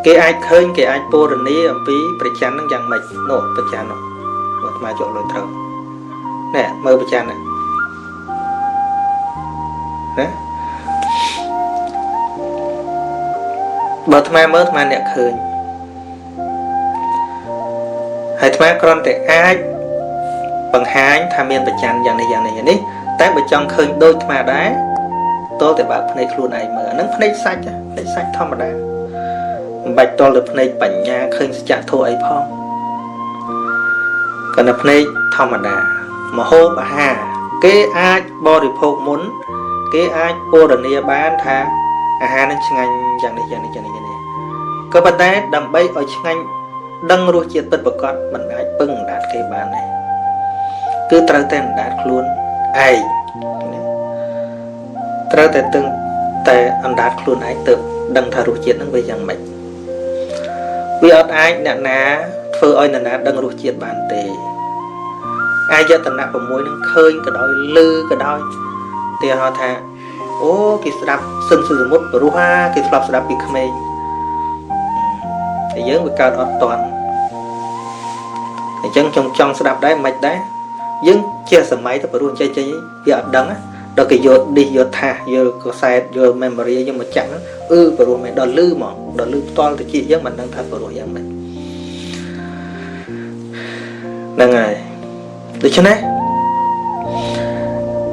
គេអាចឃើញគេអាចពរនាអំពីប្រច័នហ្នឹងយ៉ាងម៉េចនោះប្រច័ននោះអាត្មាយកលុយត្រូវនេះមើលប្រច័នណាណាបើអាត្មាមើលអាត្មាអ្នកឃើញហើយអាត្មាគ្រាន់តែអាចបង្ហាញថាមានប្រច័នយ៉ាងនេះយ៉ាងនេះយ៉ាងនេះតែបើចង់ឃើញដូចអាត្មាដែរតលតែបើកភ្នែកខ្លួនឯងមើលអាហ្នឹងភ្នែកសាច់ភ្នែកសាច់ធម្មតាមិនបាច់តលទៅភ្នែកបញ្ញាឃើញសច្ចធម៌អីផងគ្រាន់តែភ្នែកធម្មតាមហូបអាហារគេអាចបរិភោគមុនគេអាចពរនាបានថាអាហារនឹងឆ្ងាញ់យ៉ាងនេះយ៉ាងនេះយ៉ាងនេះយ៉ាងនេះក៏ប៉ុន្តែដើម្បីឲ្យឆ្ងាញ់ដឹងរសជាតិពិតប្រាកដមិនអាចពឹងអណ្ដាតគេបានទេគឺត្រូវតែអណ្ដាតខ្លួនឯងត្រូវតែទឹងតែអណ្ដាតខ្លួនឯងទៅដឹងថារសជាតិនឹងវាយ៉ាងម៉េចវាអត់អាចអ្នកណាធ្វើឲ្យអ្នកណាដឹងរសជាតិបានទេអាយតនៈ6នឹងឃើញក៏ដោយឮក៏ដោយទីហៅថាអូគេស្ដាប់សិនសុសមុទ្រព្រោះហាគេធ្លាប់ស្ដាប់ពីក្មេងតែយើងវាកើតអត់តាន់អញ្ចឹងចង់ស្ដាប់ដែរមិនដែរយើងជាសម័យទៅព្រោះចេះចេះវាអត់ដឹងដល់គេយកឌីសយកថាសយកកសែតយក memory យកមកចាក់អឺព្រោះមិនដល់លឺហ្មងដល់លឺផ្ទាល់ទៅជាយើងមិនដឹងថាព្រោះយ៉ាងម៉េចហ្នឹងហើយដូច្នេះ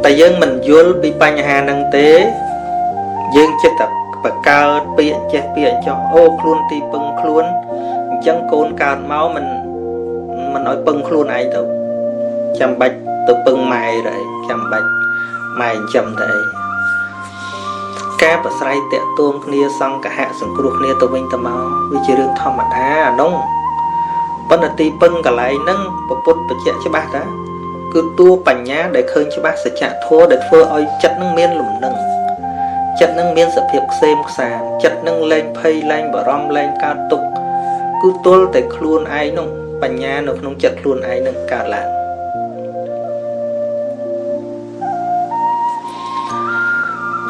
តែយើងមិនយល់ពីបញ្ហាហ្នឹងទេយើងចិត្តតែបង្កើតពាក្យចេះពាក្យចោះអូខ្លួនទីពឹងខ្លួនអញ្ចឹងកូនកើតមកមិនឲ្យពឹងខ្លួនឯងទៅចាំបាច់ទៅពឹងម៉ែទៅអីចាំបាច់ម៉ែចិញ្ចឹមទៅអីការប្រស្រ័យតាក់ទងគ្នាសង្កហៈសង្គ្រោះគ្នាទៅវិញទៅមកវាជារឿងធម្មតាអានោះប៉ុន្តែទីពឹងកន្លែងហ្នឹងពពុទ្ធបញ្ជាក់ច្បាស់តាគឺតួបញ្ញាដែលឃើញច្បាស់សច្ចធម៌ដែលធ្វើឲ្យចិត្តនឹងមានលំនឹងចិត្តនឹងមានសភាពខ្សែមខ្សានចិត្តនឹងលែងភ័យលែងបារម្ភលែងកើតទុក្ខគឺទល់តែខ្លួនឯងនោះបញ្ញានៅក្នុងចិត្តខ្លួនឯងនឹងកើតឡើង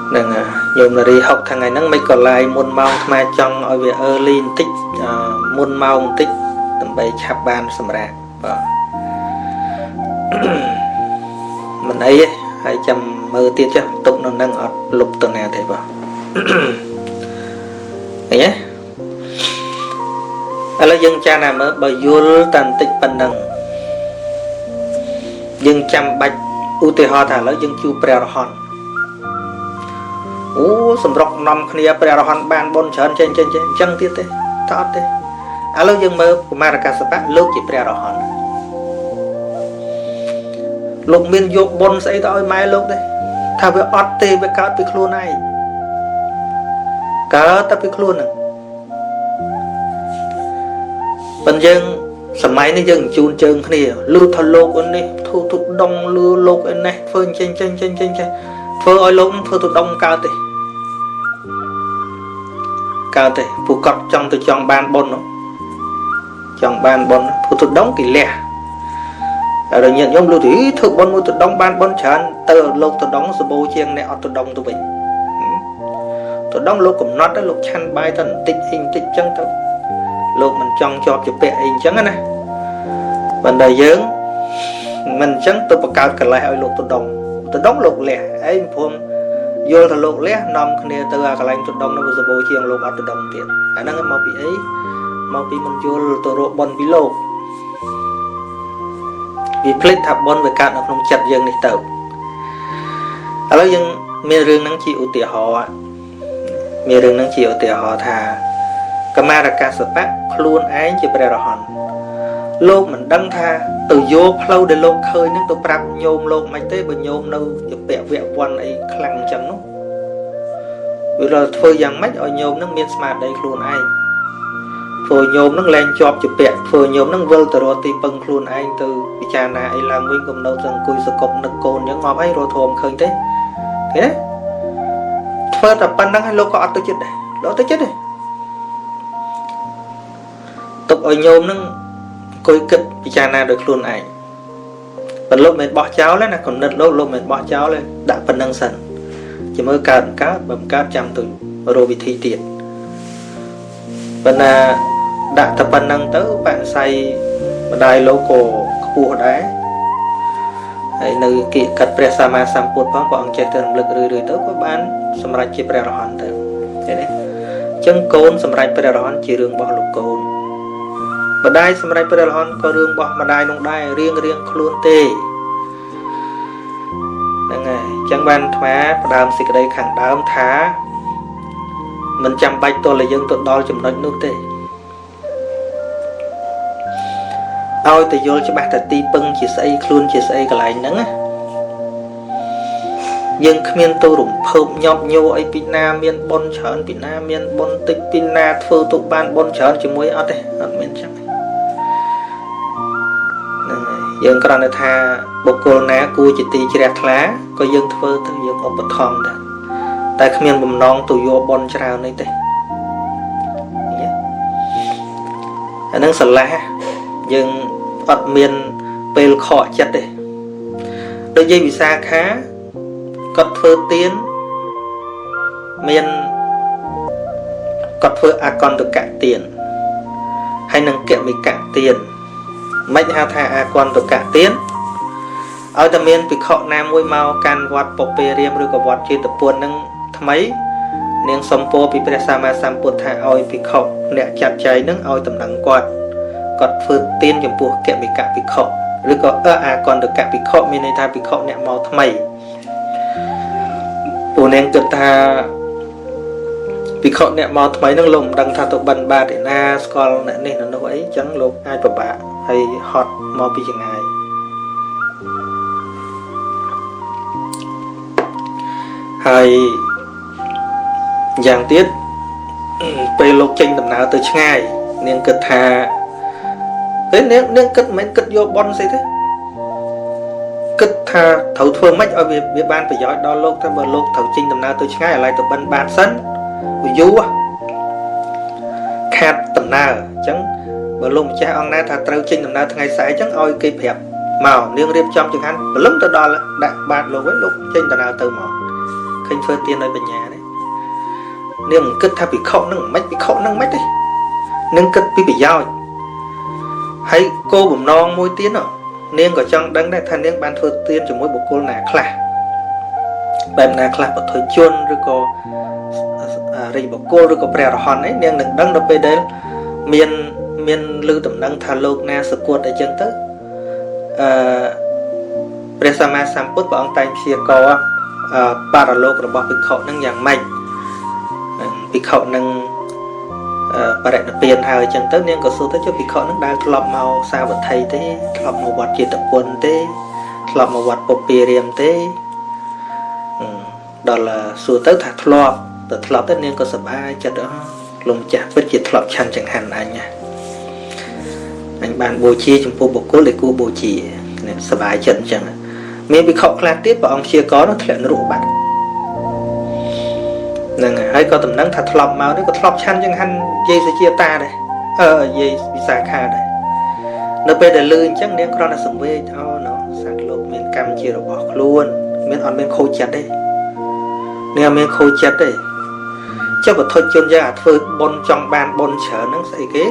ហ្នឹងញោមនារីហុកថ្ងៃហ្នឹងមិនក៏ឡាយមុនម៉ោងអាត្មាចង់ឲ្យវា early បន្តិចមុនម៉ោងបន្តិចដើម្បីឆាប់បានសម្រាប់បាទមិនអីទេហើយចាំមើលទៀតចាស់ទុកនៅនឹងអត់លុបទៅណាទេបាទឃើញទេឥឡូវយើងចាស់ណាមើលបើយល់តែបន្តិចប៉ុណ្ណឹងយើងចាំបាច់ឧទាហរណ៍ថាឥឡូវយើងជួបព្រះអរហន្តអូសម្រុកនាំគ្នាព្រះអរហន្តបានបុណ្យច្រើនចេញចេញចេញអញ្ចឹងទៀតទេតើអត់ទេឥឡូវយើងមើលកុមារកាសបៈលោកជាព្រះអរហន្តលោកមានយកបុណ្យស្អីទៅឲ្យម៉ែលោកទេថាវាអត់ទេវាកើតពីខ្លួនឯងកើតតែពីខ្លួនហ្នឹងប៉ុន្តែយើងសម័យនេះយើងជូនជើងគ្នាលឺថាលោកអូននេះធ្វើទុដងលឺលោកឯនេះធ្វើចេញចេញចេញចេញចេញធ្វើឲ្យលោកធ្វើទុដងកើតទេ កើតទេពួកគាត់ចង់ទៅចង់បានបុណ្យនោះចង់បានបុណ្យពុទ្ធដងគេលះហើយញាតិញោមលោកទៅធ្វើបុណ្យមួយទដងបានបុណ្យច្រើនទៅលោកទដងសម្បូរជាងអ្នកអត់ទដងទៅវិញទដងលោកកំណត់ទៅលោកឆាន់បាយទៅបន្តិចអីបន្តិចចឹងទៅលោកមិនចង់ជាប់ជាពាក់អីអញ្ចឹងណាប៉ុន្តែយើងមិនអញ្ចឹងទៅបង្កើតកលេសឲ្យលោកទដងទដងលោកលះឯងព្រមយល់ថាលោកលះនាំគ្នាទៅអាកន្លែងទដងនោះសម្បូរជាងលោកអត់ទដងទៀតអាហ្នឹងមកពីអីមកពីមិនយល់ទៅរកបុណ្យពីលោកវាភ្លេចថាបុណ្យវាកើតនៅក្នុងចិត្តយើងនេះទៅឥឡូវយើងមានរឿងហ្នឹងជាឧទាហរណ៍មានរឿងហ្នឹងជាឧទាហរណ៍ថាកមារកាសបៈខ្លួនឯងជាព្រះរហន្តលោកមិនដឹងថាទៅយកផ្លូវដែលលោកឃើញហ្នឹងទៅប្រាប់ញោមលោកមិនទេបើញោមនៅជាពាក់វៈវ័នអីខ្លាំងអញ្ចឹងនោះវាដល់ធ្វើយ៉ាងម៉េចឲ្យញោមហ្នឹងមានស្មារតីខ្លួនឯងធ្វើញោមនឹងលែងជាប់ជាពាក់ធ្វើញោមនឹងវិលទៅរកទីពឹងខ្លួនឯងទៅពិចារណាអីឡើងវិញកុំនៅទៅអង្គុយសកុបនឹកកូនអញ្ចឹងងាប់ហើយរកធមឃើញទេឃើញទេធ្វើតែប៉ុណ្្នឹងហើយលោកក៏អត់ទៅចិត្តដែរលោកទៅចិត្តទេទុកឲ្យញោមនឹងអង្គុយគិតពិចារណាដោយខ្លួនឯងប៉ុន្តែលោកមិនបោះចោលទេណាគំនិតលោកលោកមិនបោះចោលទេដាក់ប៉ុណ្្នឹងសិនជាមើលកើតកើតបើមិនកើតចាំទៅរកវិធីទៀតប៉ុន្តែដាក់តែប៉ុណ្្នឹងទៅបនិស័យម្ដាយលោកក៏ខ្ពស់ដែរហើយនៅគៀកកាត់ព្រះសម្មាសម្ពុទ្ធផងព្រះអង្គចេះតែរំលឹករឿយៗទៅក៏បានសម្រេចជាព្រះអរហន្តទៅឃើញទេអញ្ចឹងកូនសម្រេចព្រះអរហន្តជារឿងរបស់លោកកូនម្ដាយសម្រេចព្រះអរហន្តក៏រឿងរបស់ម្ដាយនោះដែររៀងរៀងខ្លួនទេហ្នឹងហើយអញ្ចឹងបានអាត្មាផ្ដើមសេចក្តីខាងដើមថាមិនចាំបាច់ទល់តែយើងទៅដល់ចំណុចនោះទេឲ្យតែយល់ច្បាស់តែទីពឹងជាស្អីខ្លួនជាស្អីកន្លែងហ្នឹងណាយើងគ្មានទៅរំភើបញាប់ញ័រអីពីណាមានបុណ្យច្រើនពីណាមានបុណ្យតិចពីណាធ្វើទៅបានបុណ្យច្រើនជាមួយអត់ទេអត់មានចឹងហ្នឹងហើយយើងគ្រាន់តែថាបុគ្គលណាគួរជាទីជ្រះថ្លាក៏យើងធ្វើទៅយើងឧបត្ថម្ភដែរតែគ្មានបំណងទៅយកបុណ្យច្រើននេះទេអាហ្នឹងស្រឡះយើងអត់មានពេលខកចិត្តទេដូចយាយវិសាខាគាត់ធ្វើទានមានគាត់ធ្វើអកន្តកទានហើយនឹងគមិកទានមិនហៅថាអកន្តកទានឲ្យតែមានភិក្ខុណាមួយមកកាន់វត្តពពារាមឬក៏វត្តចេតពុននឹងថ្មីនាងសុំពរពីព្រះសម្មាសម្ពុទ្ធថាឲ្យភិក្ខុអ្នកចាត់ចែងនឹងឲ្យតំណែងគាត់គាត់ធ្វើទានចំពោះគមិកភិក្ខុឬក៏អកន្តកភិក្ខុមានន័យថាភិក្ខុអ្នកមកថ្មីពួកនាងគិតថាភិក្ខុអ្នកមកថ្មីនឹងលោកមិនដឹងថាទៅបិណ្ឌបាតឯណាស្គាល់អ្នកនេះនៅនោះអីចឹងលោកអាចពិបាកហើយហត់មកពីចម្ងាយហើយយ៉ាងទៀតពេលលោកចេញដំណើរទៅឆ្ងាយនាងគិតថាពេលនាងគិតមិនគិតយកបុណ្យស្អីទេគិតថាត្រូវធ្វើម៉េចឲ្យវាបានប្រយោជន៍ដល់លោកថាបើលោកត្រូវចេញដំណើរទៅឆ្ងាយឥឡូវទៅបិណ្ឌបាតសិនវាយូរខាតដំណើរអញ្ចឹងបើលោកម្ចាស់អង្គណាថាត្រូវចេញដំណើរថ្ងៃស្អែកអញ្ចឹងឲ្យគេប្រាប់មកនាងរៀបចំចង្ហាន់ព្រលឹមទៅដល់ដាក់បាតលោកវិញលោកចេញដំណើរទៅមកឃើញធ្វើទានដោយបញ្ញាទេនាងមិនគិតថាភិក្ខុនឹងមិនភិក្ខុនឹងមិនទេនាងគិតពីប្រយោជន៍ហើយគោលបំណងមួយទៀតនាងក៏ចង់ដឹងដែរថានាងបានធ្វើទានជាមួយបុគ្គលណាខ្លះបែបណាខ្លះបុថុជនឬក៏រិយបុគ្គលឬក៏ព្រះអរហន្តអីនាងនឹងដឹងដល់ពេលដែលមានឮដំណឹងថាលោកណាសគត់អីចឹងទៅអឺព្រះសម្មាសម្ពុទ្ធព្រះអង្គតែងព្យាករណ៍បរលោករបស់ភិក្ខុនឹងយ៉ាងម៉េចភិក្ខុនឹងបរិនិព្វានហើយអញ្ចឹងទៅនាងក៏សួរទៅចុះភិក្ខុនឹងដែលធ្លាប់មកសាវត្ថីទេធ្លាប់មកវត្តចេតពុនទេធ្លាប់មកវត្តពពារាមទេដល់សួរទៅថាធ្លាប់ទៅធ្លាប់ទៅនាងក៏សប្បាយចិត្តអលោកម្ចាស់ពិតជាធ្លាប់ឆាន់ចង្ហាន់អញណាអញបានបូជាចំពោះបុគ្គលដែលគួរបូជាសប្បាយចិត្តអញ្ចឹងមានភិក្ខុខ្លះទៀតព្រះអង្គព្យាករណ៍នោះធ្លាក់នរកបាត់ ហ្នឹងហើយក៏តំណឹងថាធ្លាប់មកនេះក៏ធ្លាប់ឆាន់ចង្ហាន់យាយសុជាតាដែរអឺយាយវិសាខាដែរនៅពេលដែលលឺអញ្ចឹងនាងគ្រាន់តែសង្វេគអូណោះសត្វលោកមានកម្មជារបស់ខ្លួនមានអត់មានខូចចិត្តទេនាងមានខូចចិត្តទេចុះវត្ថុជនយើងអាធ្វើបុណ្យចង់បានបុណ្យច្រើនហ្នឹងស្អីគេ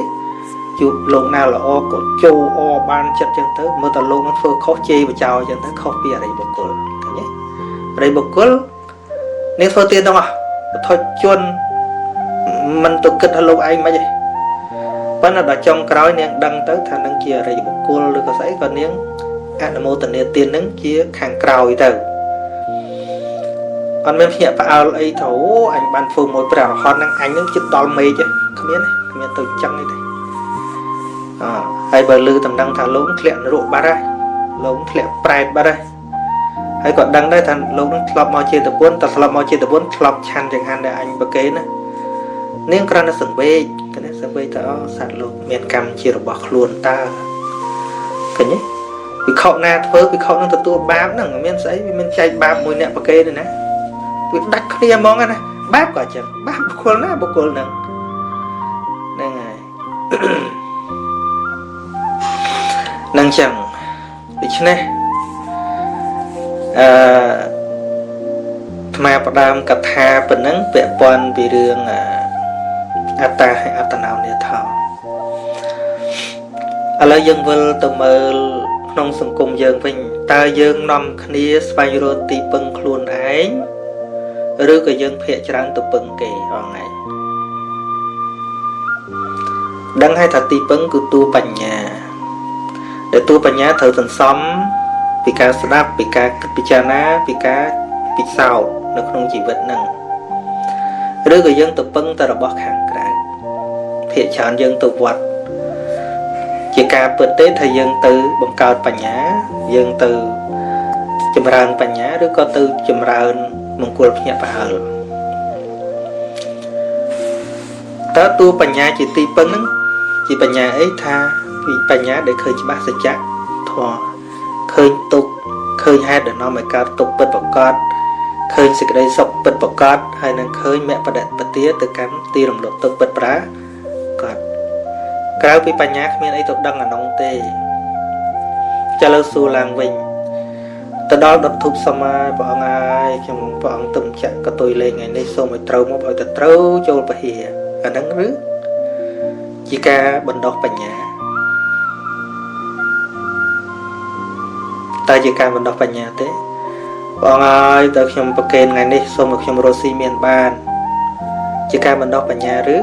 ជួបលោកណាល្អក៏ចូលអបានចិត្តចឹងទៅមើលតែលោកនឹងធ្វើខុសជេរបចោចឹងទៅខុសពីអរិយបុគ្គលឃើញទេអរិយបុគ្គលនាងធ្វើទានទាំងអស់វត្ថុជនមិនទៅគិតថាលោកឯងមិនទេប៉ុន្តែដល់ចុងក្រោយនាងដឹងទៅថានឹងជាអរិយបុគ្គលឬក៏ស្អីក៏នាងអនុមោទនាទាននឹងជាខាងក្រោយទៅអត់មានភ្ញាក់ផ្អើលអីទៅអញបានធ្វើមួយព្រះរហន្តហ្នឹងអញនឹងជិតដល់មេឃគ្មានទេគ្មានទៅចឹងទេអហើយបើលឺតំណឹងថាលោកធ្លាក់នរកបាត់ហើយលោកធ្លាក់ប្រែតបាត់ហើយហើយក៏ដឹងដែរថាលោកនឹងធ្លាប់មកចេតពុនតែធ្លាប់មកចេតពុនធ្លាប់ឆាន់ចង្ហាន់ដែលអញប្រគេនណានាងគ្រាន់តែសង្វេគគណៈសង្វេគទៅអូសត្វលោកមានកម្មជារបស់ខ្លួនតើឃើញទេវិខណាធ្វើវិខនឹងទទួលបាបហ្នឹងមានស្អីវាមានចែកបាបមួយអ្នកប្រគេនទេណាវាដាច់គ្នាហ្មងណាបាបក៏អញ្ចឹងបាបបុគ្គលណាបុគ្គលហ្នឹងហ្នឹងហើយនឹងចឹងដូច្នេះអឺអាត្មាផ្ដើមកថាប៉ុណ្ណឹងពាក់ព័ន្ធពីរឿងអត្តាហើយអត្តនោនាថោឥឡូវយើងវិលទៅមើលក្នុងសង្គមយើងវិញតើយើងនាំគ្នាស្វែងរកទីពឹងខ្លួនឯងឬក៏យើងភាកច្រើនទៅពឹងគេហងៃដឹងហើយថាទីពឹងគឺតួបញ្ញាដែលតួបញ្ញាត្រូវសន្សំពីការស្ដាប់ពីការគិតពិចារណាពីការពិសោធន៍នៅក្នុងជីវិតហ្នឹងឬក៏យើងទៅពឹងតែរបស់ខាងក្រៅភាកច្រើនយើងទៅវត្តជាការពិតទេថាយើងទៅបង្កើតបញ្ញាយើងទៅចម្រើនបញ្ញាឬក៏ទៅចម្រើនមង្គលភ្ញាក់ផ្អើលតើតួបញ្ញាជាទីពឹងហ្នឹងជាបញ្ញាអីថាពីបញ្ញាដែលឃើញច្បាស់សច្ចធម៌ឃើញទុក្ខឃើញហេតុដែលនាំឲ្យកើតទុក្ខពិតប្រាកដឃើញសេចក្តីសុខពិតប្រាកដហើយនឹងឃើញមគ្គបដិបទាទៅកាន់ទីរំលត់ទុក្ខពិតប្រាកដក្រៅពីបញ្ញាគ្មានអីទៅដឹងអានោះទេចាលើសួរឡើងវិញទៅដល់ដុតធូបសមាព្រះអង្គហើយខ្ញុំព្រះអង្គទឹមចាក់កតុយលេងថ្ងៃនេះសូមឲ្យត្រូវមកឲ្យតែត្រូវចូលពហិអាហ្នឹងឬជាការបណ្ដោះបញ្ញាតើជាការបណ្ដោះបញ្ញាទេព្រះអង្គហើយតើខ្ញុំប្រគេនថ្ងៃនេះសូមឲ្យខ្ញុំរស់ស៊ីមានបានជាការបណ្ដោះបញ្ញាឬ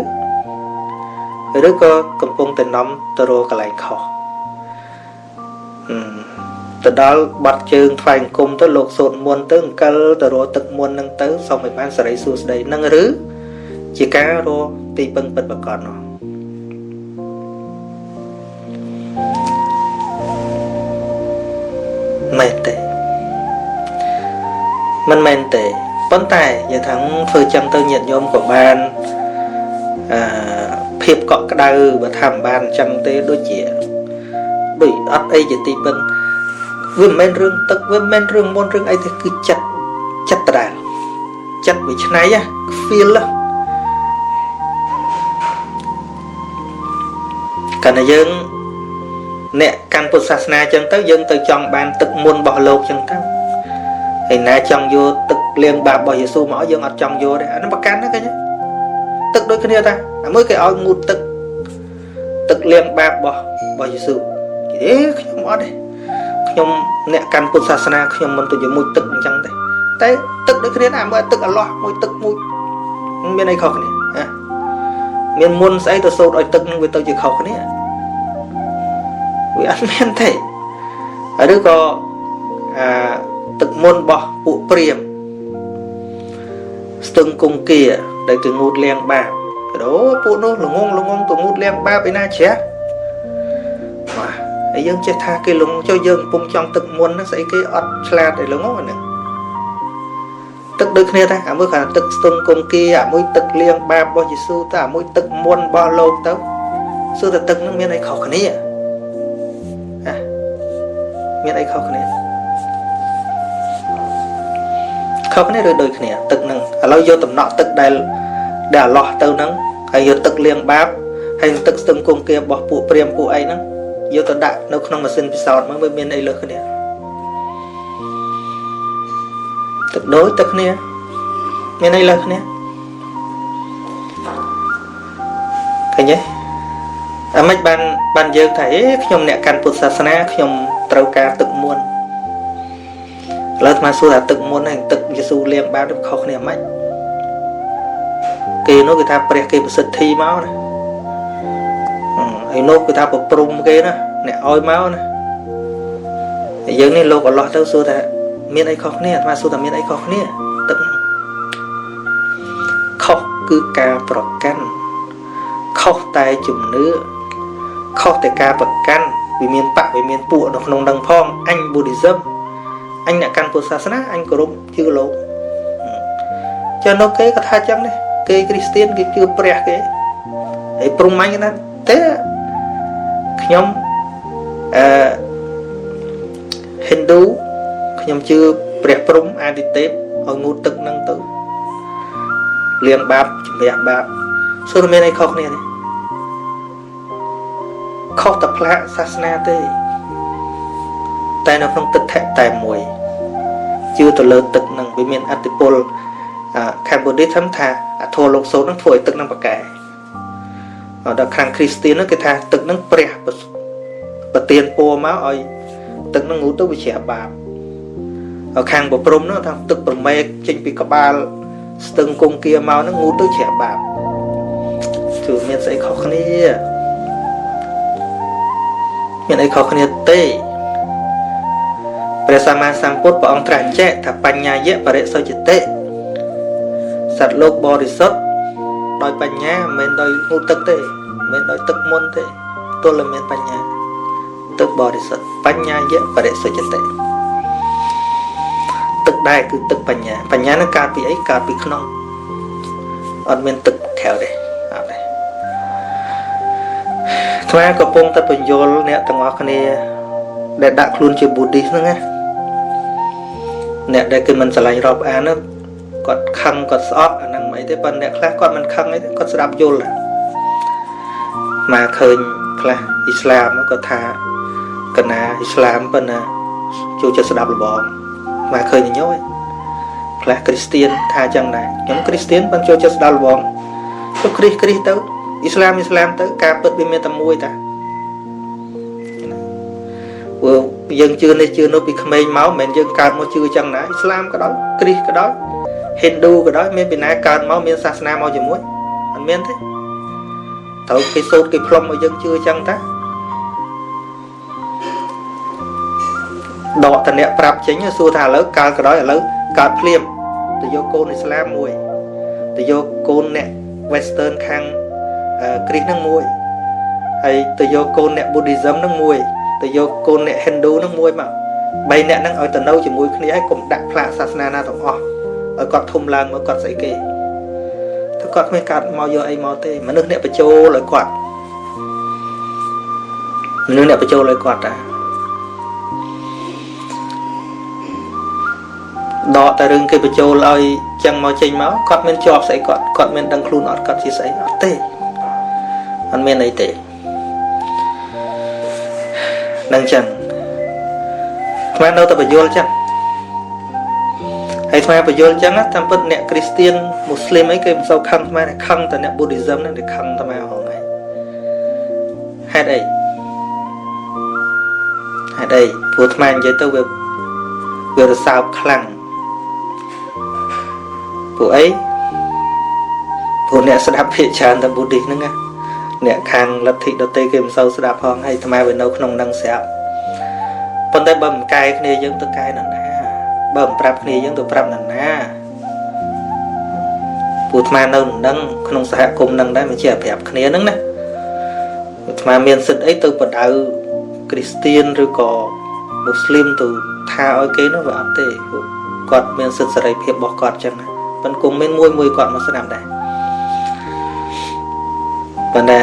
ក៏កំពុងតែនាំទៅរកកន្លែងខុសទៅដល់បាត់ជើងថ្វាយអង្គមទៅលោកសូត្រមន្តទៅអង្គលទៅរកទឹកមន្តនឹងទៅសូមឲ្យបានសេរីសួស្តីនឹងឬជាការរកទីពឹងពិតប្រាកដនោះមែនទេមិនមែនទេប៉ុន្តែយើងថាធ្វើចឹងទៅញាតិញោមក៏បានអឺភាពកក់ក្ដៅបើថាមិនបានចឹងទេដូចជាដូចអត់អីជាទីពឹងវាមិនមែនរឿងទឹកវាមិនមែនរឿងមុនរឿងអីទេគឺចិត្តចិត្តដដែលចិត្តវាឆ្នៃ feel កាលណាយើងអ្នកកាន់ពុទ្ធសាសនាចឹងទៅយើងទៅចង់បានទឹកមុនរបស់លោកចឹងទៅហើយណាចង់យកទឹកលាងបាបរបស់យេស៊ូមកយើងអត់ចង់យកទេអានោះប្រកាន់ណាឃើញទឹកដូចគ្នាតាអាមួយគេឲ្យងូតទឹកទឹកលាងបាបរបស់យេស៊ូគេខ្ញុំអត់ទេខ្ញុំអ្នកកាន់ពុទ្ធសាសនាខ្ញុំមិនទៅជាមួយទឹកអញ្ចឹងទេតែទឹកដូចគ្នាណាមួយទឹកអាឡោះមួយទឹកមួយមានអីខុសគ្នាហ៎មានមុនស្អីទៅសូត្រឲ្យទឹកនឹងវាទៅជាខុសគ្នាវាអត់មានទេឬក៏អាទឹកមុនរបស់ពួកព្រាហ្មណ៍ស្ទឹងគង្គាដែលគេងូតលាងបាបអូពួកនោះល្ងងល្ងងទៅងូតលាងបាបឯណាជ្រះបាទហើយយើងចេះថាគេល្ងងចុះយើងកំពុងចង់ទឹកមុនហ្នឹងស្អីគេអត់ឆ្លាតឯល្ងងហ្នឹងទឹកដូចគ្នាដែរអាមួយគ្រាន់ទឹកស្ទឹងគង្គាអាមួយទឹកលាងបាបរបស់យេស៊ូទៅអាមួយទឹកមុនរបស់លោកទៅសួរតែទឹកហ្នឹងមានអីខុសគ្នាហ៎មានអីខុសគ្នា ខុសគ្នាឬដូចគ្នាទឹកហ្នឹងឥឡូវយកតំណក់ទឹកដែលអាឡោះទៅហ្នឹងហើយយកទឹកលាងបាបហើយទឹកស្ទឹងគង្គារបស់ពួកព្រាហ្មណ៍ពួកអីហ្នឹងយកទៅដាក់នៅក្នុងម៉ាស៊ីនពិសោធន៍មើលវាមានអីលើសគ្នាទឹកដូចទឹកគ្នាមានអីលើសគ្នាឃើញទេអាម៉េចបានយើងថាអេខ្ញុំអ្នកកាន់ពុទ្ធសាសនាខ្ញុំត្រូវការទឹកមន្តឥឡូវអាត្មាសួរថាទឹកមន្តហើយទឹកយេស៊ូលាងបាបទៅខុសគ្នាម៉េចគេនោះគេថាព្រះគេប្រសិទ្ធិមកណាហើយនោះគេថាប្រព្រំគេណាអ្នកឲ្យមកណាហើយយើងនេះលោកអល់ឡោះទៅសួរថាមានអីខុសគ្នាអាត្មាសួរថាមានអីខុសគ្នាទឹកហ្នឹងខុសគឺការប្រកាន់ខុសតែជំនឿខុសតែការប្រកាន់វាមានបកវាមានពួកនៅក្នុងនឹងផងអញ Buddhism អញអ្នកកាន់ពុទ្ធសាសនាអញគោរពជឿលោកចានៅគេក៏ថាចឹងដែរគេគ្រីស្ទៀនគេជឿព្រះគេហើយព្រមអញណាទេខ្ញុំអឺហិណ្ឌូខ្ញុំជឿព្រះព្រំអាទិទេពឲ្យងូតទឹកនឹងទៅលាងបាបជំរះបាបសួរមានអីខុសគ្នាទេខុសតែផ្លាកសាសនាទេតែនៅក្នុងទិដ្ឋិតែមួយជឿទៅលើទឹកនឹងវាមានអតិពលខាង Buddhist ថាអាធម៌លោកសូត្រនឹងធ្វើឲ្យទឹកនឹងប្រកែដល់ខាងគ្រីស្ទៀននោះគេថាទឹកនឹងព្រះប្រទានពរមកឲ្យទឹកនឹងងូតទៅវាជ្រះបាបហើយខាងប្រព្រំនោះថាទឹកប្រមេកចេញពីក្បាលស្ទឹងគង្គាមកនឹងងូតទៅជ្រះបាបគឺមានស្អីខុសគ្នាមានអីខុសគ្នាទេព្រះសម្មាសម្ពុទ្ធព្រះអង្គត្រាស់ចែកថាបញ្ញាយៈបរិសុទ្ធតិសត្វលោកបរិសុទ្ធដោយបញ្ញាមិនមែនដោយងូតទឹកទេមិនមែនដោយទឹកមុនទេទល់តែមានបញ្ញាទឹកបរិសុទ្ធបញ្ញាយៈបរិសុទ្ធតិទឹកដែរគឺទឹកបញ្ញាបញ្ញានឹងកើតពីអីកើតពីក្នុងអត់មានទឹកក្រៅទេអត់ទេថ្មកំពុងតែបញ្យល់អ្នកទាំងអស់គ្នាដែលដាក់ខ្លួនជា Buddhist ហ្នឹងណាអ្នកដែលគេមិនស្រឡាញ់រាប់អាននោះគាត់ខឹងគាត់ស្អប់អាហ្នឹងមិនអីទេប៉ុន្តែអ្នកខ្លះគាត់មិនខឹងអីទេគាត់ស្ដាប់យល់មកឃើញខ្លះអ៊ីស្លាមគាត់ថាកណាអ៊ីស្លាមប៉ុន្តែចូលចិត្តស្ដាប់លបងមកឃើញញយខ្លះគ្រីស្ទៀនថាចឹងដែរខ្ញុំគ្រីស្ទៀនប៉ុន្តែចូលចិត្តស្ដាប់លបងទៅគ្រីស្ទៅអ៊ីស្លាមទៅការពិតវាមានតែមួយតាព្រោះយើងជឿនេះជឿនោះពីក្មេងមកមិនមែនយើងកើតមកជឿចឹងណាអ៊ីស្លាមក៏ដោយគ្រីស្ទក៏ដោយហិណ្ឌូក៏ដោយមានពីណាកើតមកមានសាសនាមកជាមួយអត់មានទេត្រូវគេសូត្រគេផ្លុំឲ្យយើងជឿចឹងតាដកតអ្នកប្រាប់ចេញសួរថាឥឡូវកើតក៏ដោយឥឡូវកើតភ្លាមទៅយកកូនអ៊ីស្លាមមួយទៅយកកូនអ្នក Western ខាងគ្រីស្ទហ្នឹងមួយហើយទៅយកកូនអ្នក Buddhism ហ្នឹងមួយទៅយកកូនអ្នក Hindu ហ្នឹងមួយមកបីអ្នកហ្នឹងឲ្យទៅនៅជាមួយគ្នាហើយកុំដាក់ផ្លាកសាសនាណាទាំងអស់ឲ្យគាត់ធំឡើងមកគាត់ស្អីគេទៅគាត់គ្មានកើតមកយកអីមកទេមនុស្សអ្នកបញ្ចូលឲ្យគាត់មនុស្សអ្នកបញ្ចូលឲ្យគាត់តាដកតែរឿងគេបញ្ចូលឲ្យចឹងមកចេញមកគាត់មានជាប់ស្អីគាត់គាត់មានដឹងខ្លួនអត់គាត់ជាស្អីអត់ទេអត់មានអីទេនឹងចឹងថ្មនៅតែបញ្យល់ចឹងហើយថ្មបញ្យល់ចឹងតាមពិតអ្នកគ្រីស្ទៀនមូស្លីមអីគេមិនសូវខឹងថ្មទេខឹងតែអ្នក Buddhism ហ្នឹងគេខឹងថ្មហងហើយហេតុអីព្រោះថ្មនិយាយទៅវារសើបខ្លាំងពួកអីព្រោះអ្នកស្ដាប់ភាគច្រើនតែ Buddhist ហ្នឹងណាអ្នកខាងលទ្ធិដទៃគេមិនសូវស្ដាប់ផងហើយថ្មវានៅក្នុងនឹងស្រាប់ប៉ុន្តែបើមិនកែគ្នាយើងទៅកែនរណាបើមិនប្រាប់គ្នាយើងទៅប្រាប់នរណាពួកថ្មនៅនឹងក្នុងសហគមន៍នឹងដែរមិនជាប្រាប់គ្នាហ្នឹងណាថ្មមានសិទ្ធិអីទៅបដៅគ្រីស្ទៀនឬក៏មូស្លីមទៅថាឲ្យគេនោះវាអត់ទេគាត់មានសិទ្ធិសេរីភាពរបស់គាត់ចឹងណាប៉ុន្តែគង់មានមួយគាត់មកស្ដាប់ដែរប៉ុន្តែ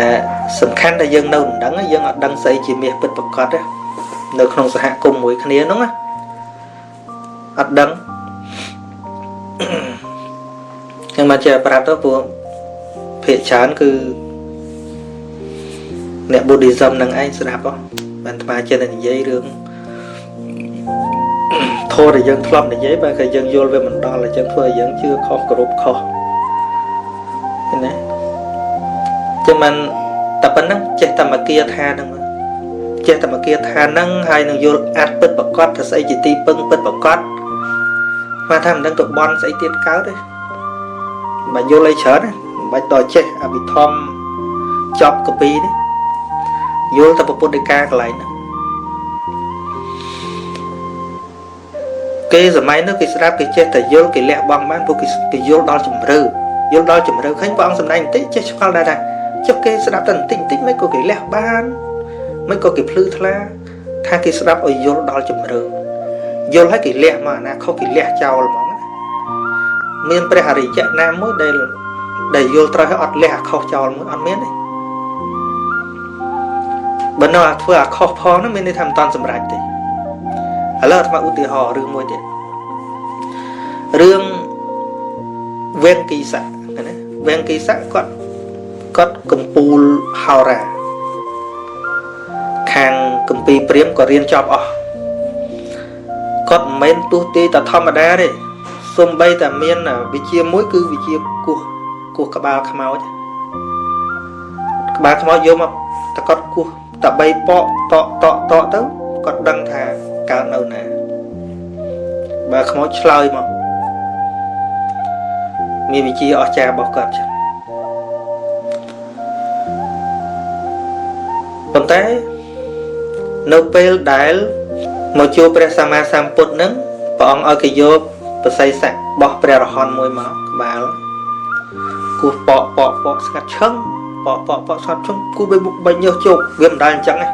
សំខាន់ដែលយើងនៅមិនដឹងយើងអត់ដឹងស្អីជាមាសពិតប្រាកដទេនៅក្នុងសហគមន៍មួយគ្នាហ្នឹងណាអត់ដឹង ខ្ញុំមកចេះប្រាប់ទៅពួកភាគច្រើនគឺអ្នក Buddhism នឹងឯងស្ដាប់ហ៎បានអាត្មាចេះតែនិយាយរឿងធម៌ដែលយើងធ្លាប់និយាយបើគេយើងយល់វាមិនដល់អញ្ចឹងធ្វើឲ្យយើងជឿខុសគោរពខុសឃើញទេចឹងមិនតែប៉ុណ្្នឹងចេះតែមកគាថាហ្នឹងចេះតែមកគាថាហ្នឹងហើយនឹងយល់អត្តពិតប្រកបថាស្អីជាទីពឹងពិតប្រកបមកថាមិនដឹងទៅបន់ស្អីទៀតកើតទេមិនបាច់យល់អីច្រើនទេមិនបាច់តចេះអភិធម្មចប់កពីទេយល់តែពុទ្ធដីកាកន្លែងហ្នឹងគេសម័យនោះគេស្ដាប់គេចេះតែយល់គេលះបង់បានព្រោះគេយល់ដល់ជំរឿយល់ដល់ជំរឿឃើញព្រះអង្គសម្ដែងបន្តិចចេះឆ្ងល់ដែរថាចុះគេស្ដាប់តែបន្តិចបន្តិចមិនក៏គេលះបានមិនក៏គេភ្លឺថ្លាថាគេស្ដាប់ឲ្យយល់ដល់ជំរឿយល់ហើយគេលះមកអាណាខុសគេលះចោលហ្មងណាមានព្រះអរិយៈណាមួយដែលយល់ត្រូវឲ្យអត់លះអាខុសចោលមួយអត់មានទេបើនៅអាធ្វើអាខុសផងហ្នឹងមានន័យថាមិនតាន់សម្រេចទេឥឡូវអាត្មាឧទាហរណ៍រឿងមួយទៀតរឿងវេងគីសៈណាវេងគីសៈគាត់កំពូលហោរាខាងកម្ពីព្រាមក៏រៀនចប់អស់គាត់មិនមែនទោះទេតែធម្មតាទេសំបីតែមានវិជ្ជាមួយគឺវិជ្ជាគោះក្បាលខ្មោចក្បាលខ្មោចយកមកតែគាត់គោះតែបីប៉កតកតកតកទៅគាត់ដឹងថាកើតនៅណាបើខ្មោចឆ្លើយមកមានវិជ្ជាអស្ចារ្យរបស់គាត់ចឹងប៉ុន្តែនៅពេលដែលមកជួបព្រះសម្មាសម្ពុទ្ធនឹងព្រះអង្គឲ្យគេយកបស័យស័កបោះព្រះរហន្តមួយមកក្បាលគោះប៉កប៉កប៉កស្ងាត់ឈឹងប៉កប៉កប៉កស្ងាត់ឈឹងគូបីបុកបីញើសជោគវាមិនដែលអញ្ចឹងទេ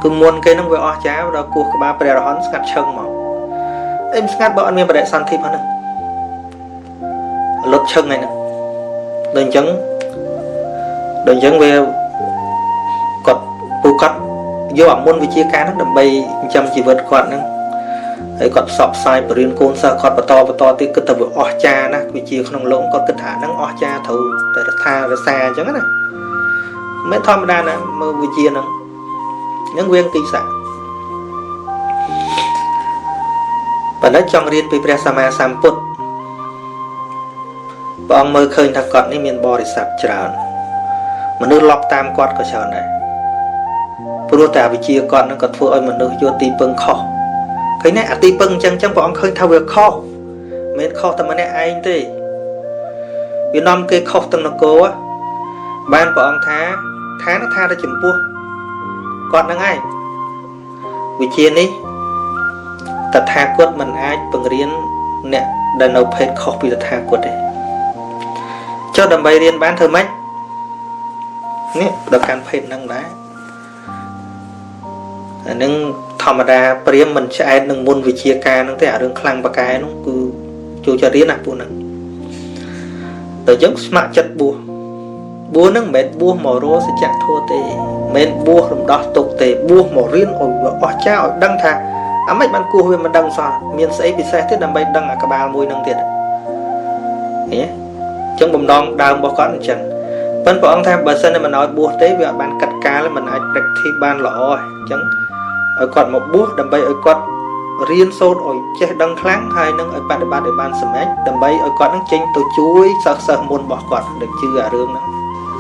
គឺមុនគេនឹងវាអស់ចាដល់គោះក្បាលព្រះរហន្តស្ងាត់ឈឹងមកអីមិនស្ងាត់បើអត់មានបដិសន្ធិផងហ្នឹងលុតឈឹងហ្នឹងដូចអញ្ចឹងដូចអញ្ចឹងវាគាត់ពូគាត់យកអាមុនវិជាការហ្នឹងដើម្បីចិញ្ចឹមជីវិតគាត់ហ្នឹងហើយគាត់ផ្សព្វផ្សាយបរិញ្ញាកូនសិស្សគាត់បន្តបន្តទៀតគិតថាវាអស្ចារ្យណាស់វិជាក្នុងលោកគាត់គិតថាហ្នឹងអស្ចារ្យត្រូវតែរដ្ឋារសាអញ្ចឹងណាមិនធម្មតាណាមើលវិជាហ្នឹងហ្នឹងវៀងគិសៈប៉ុន្តែចង់រៀនពីព្រះសម្មាសម្ពុទ្ធព្រះអង្គមើលឃើញថាគាត់នេះមានបរិស័ទច្រើនមនុស្សលប់តាមគាត់ក៏ច្រើនដែរព្រោះតែវិជាគាត់នឹងក៏ធ្វើឲ្យមនុស្សយកទីពឹងខុសឃើញទេអាទីពឹងអញ្ចឹងព្រះអង្គឃើញថាវាខុសមិនខុសតែម្នាក់ឯងទេវានាំគេខុសទាំងនគរបានព្រះអង្គថាថានឹងថាទៅចំពោះគាត់នឹងឯងវិជានេះតថាគតមិនអាចបង្រៀនអ្នកដែលនៅភេទខុសពីតថាគតទេចុះដើម្បីរៀនបានធ្វើម៉េចនេះដល់កាន់ភេទហ្នឹងដែរអានឹងធម្មតាព្រាមមិនឆ្អែតនឹងមុនវិជាការហ្នឹងទេអារឿងខ្លាំងបកែនោះគឺចូលចិត្តរៀនណាពួកហ្នឹងតែយើងស្ម័គ្រចិត្តបួសបួសហ្នឹងមិនមែនបួសមករកសច្ចធម៌ទេមិនមែនបួសរំដោះទុកទេបួសមមករៀនឲ្យវាអស្ចារ្យឲ្យដឹងថាអាម៉េចបានគោះវាមិនដឹងសោះមានស្អីពិសេសទេដើម្បីដឹងអាក្បាលមួយហ្នឹងទៀតឃើញទេអញ្ចឹងបំណងដើមរបស់គាត់អញ្ចឹងប៉ុន្តែព្រះអង្គថាបើសិនតែមិនឲ្យបួសទេវាអត់បានកាត់កាលមិនអាច practice បានល្អអញ្ចឹងឲ្យគាត់មកបួសដើម្បីឲ្យគាត់រៀនសូត្រឲ្យចេះដឹងខ្លាំងហើយនឹងឲ្យបដិបត្តិឲ្យបានសម្រេចដើម្បីឲ្យគាត់នឹងចេញទៅជួយសិស្សសិស្សមុនរបស់គាត់ដែលជឿអារឿងហ្នឹង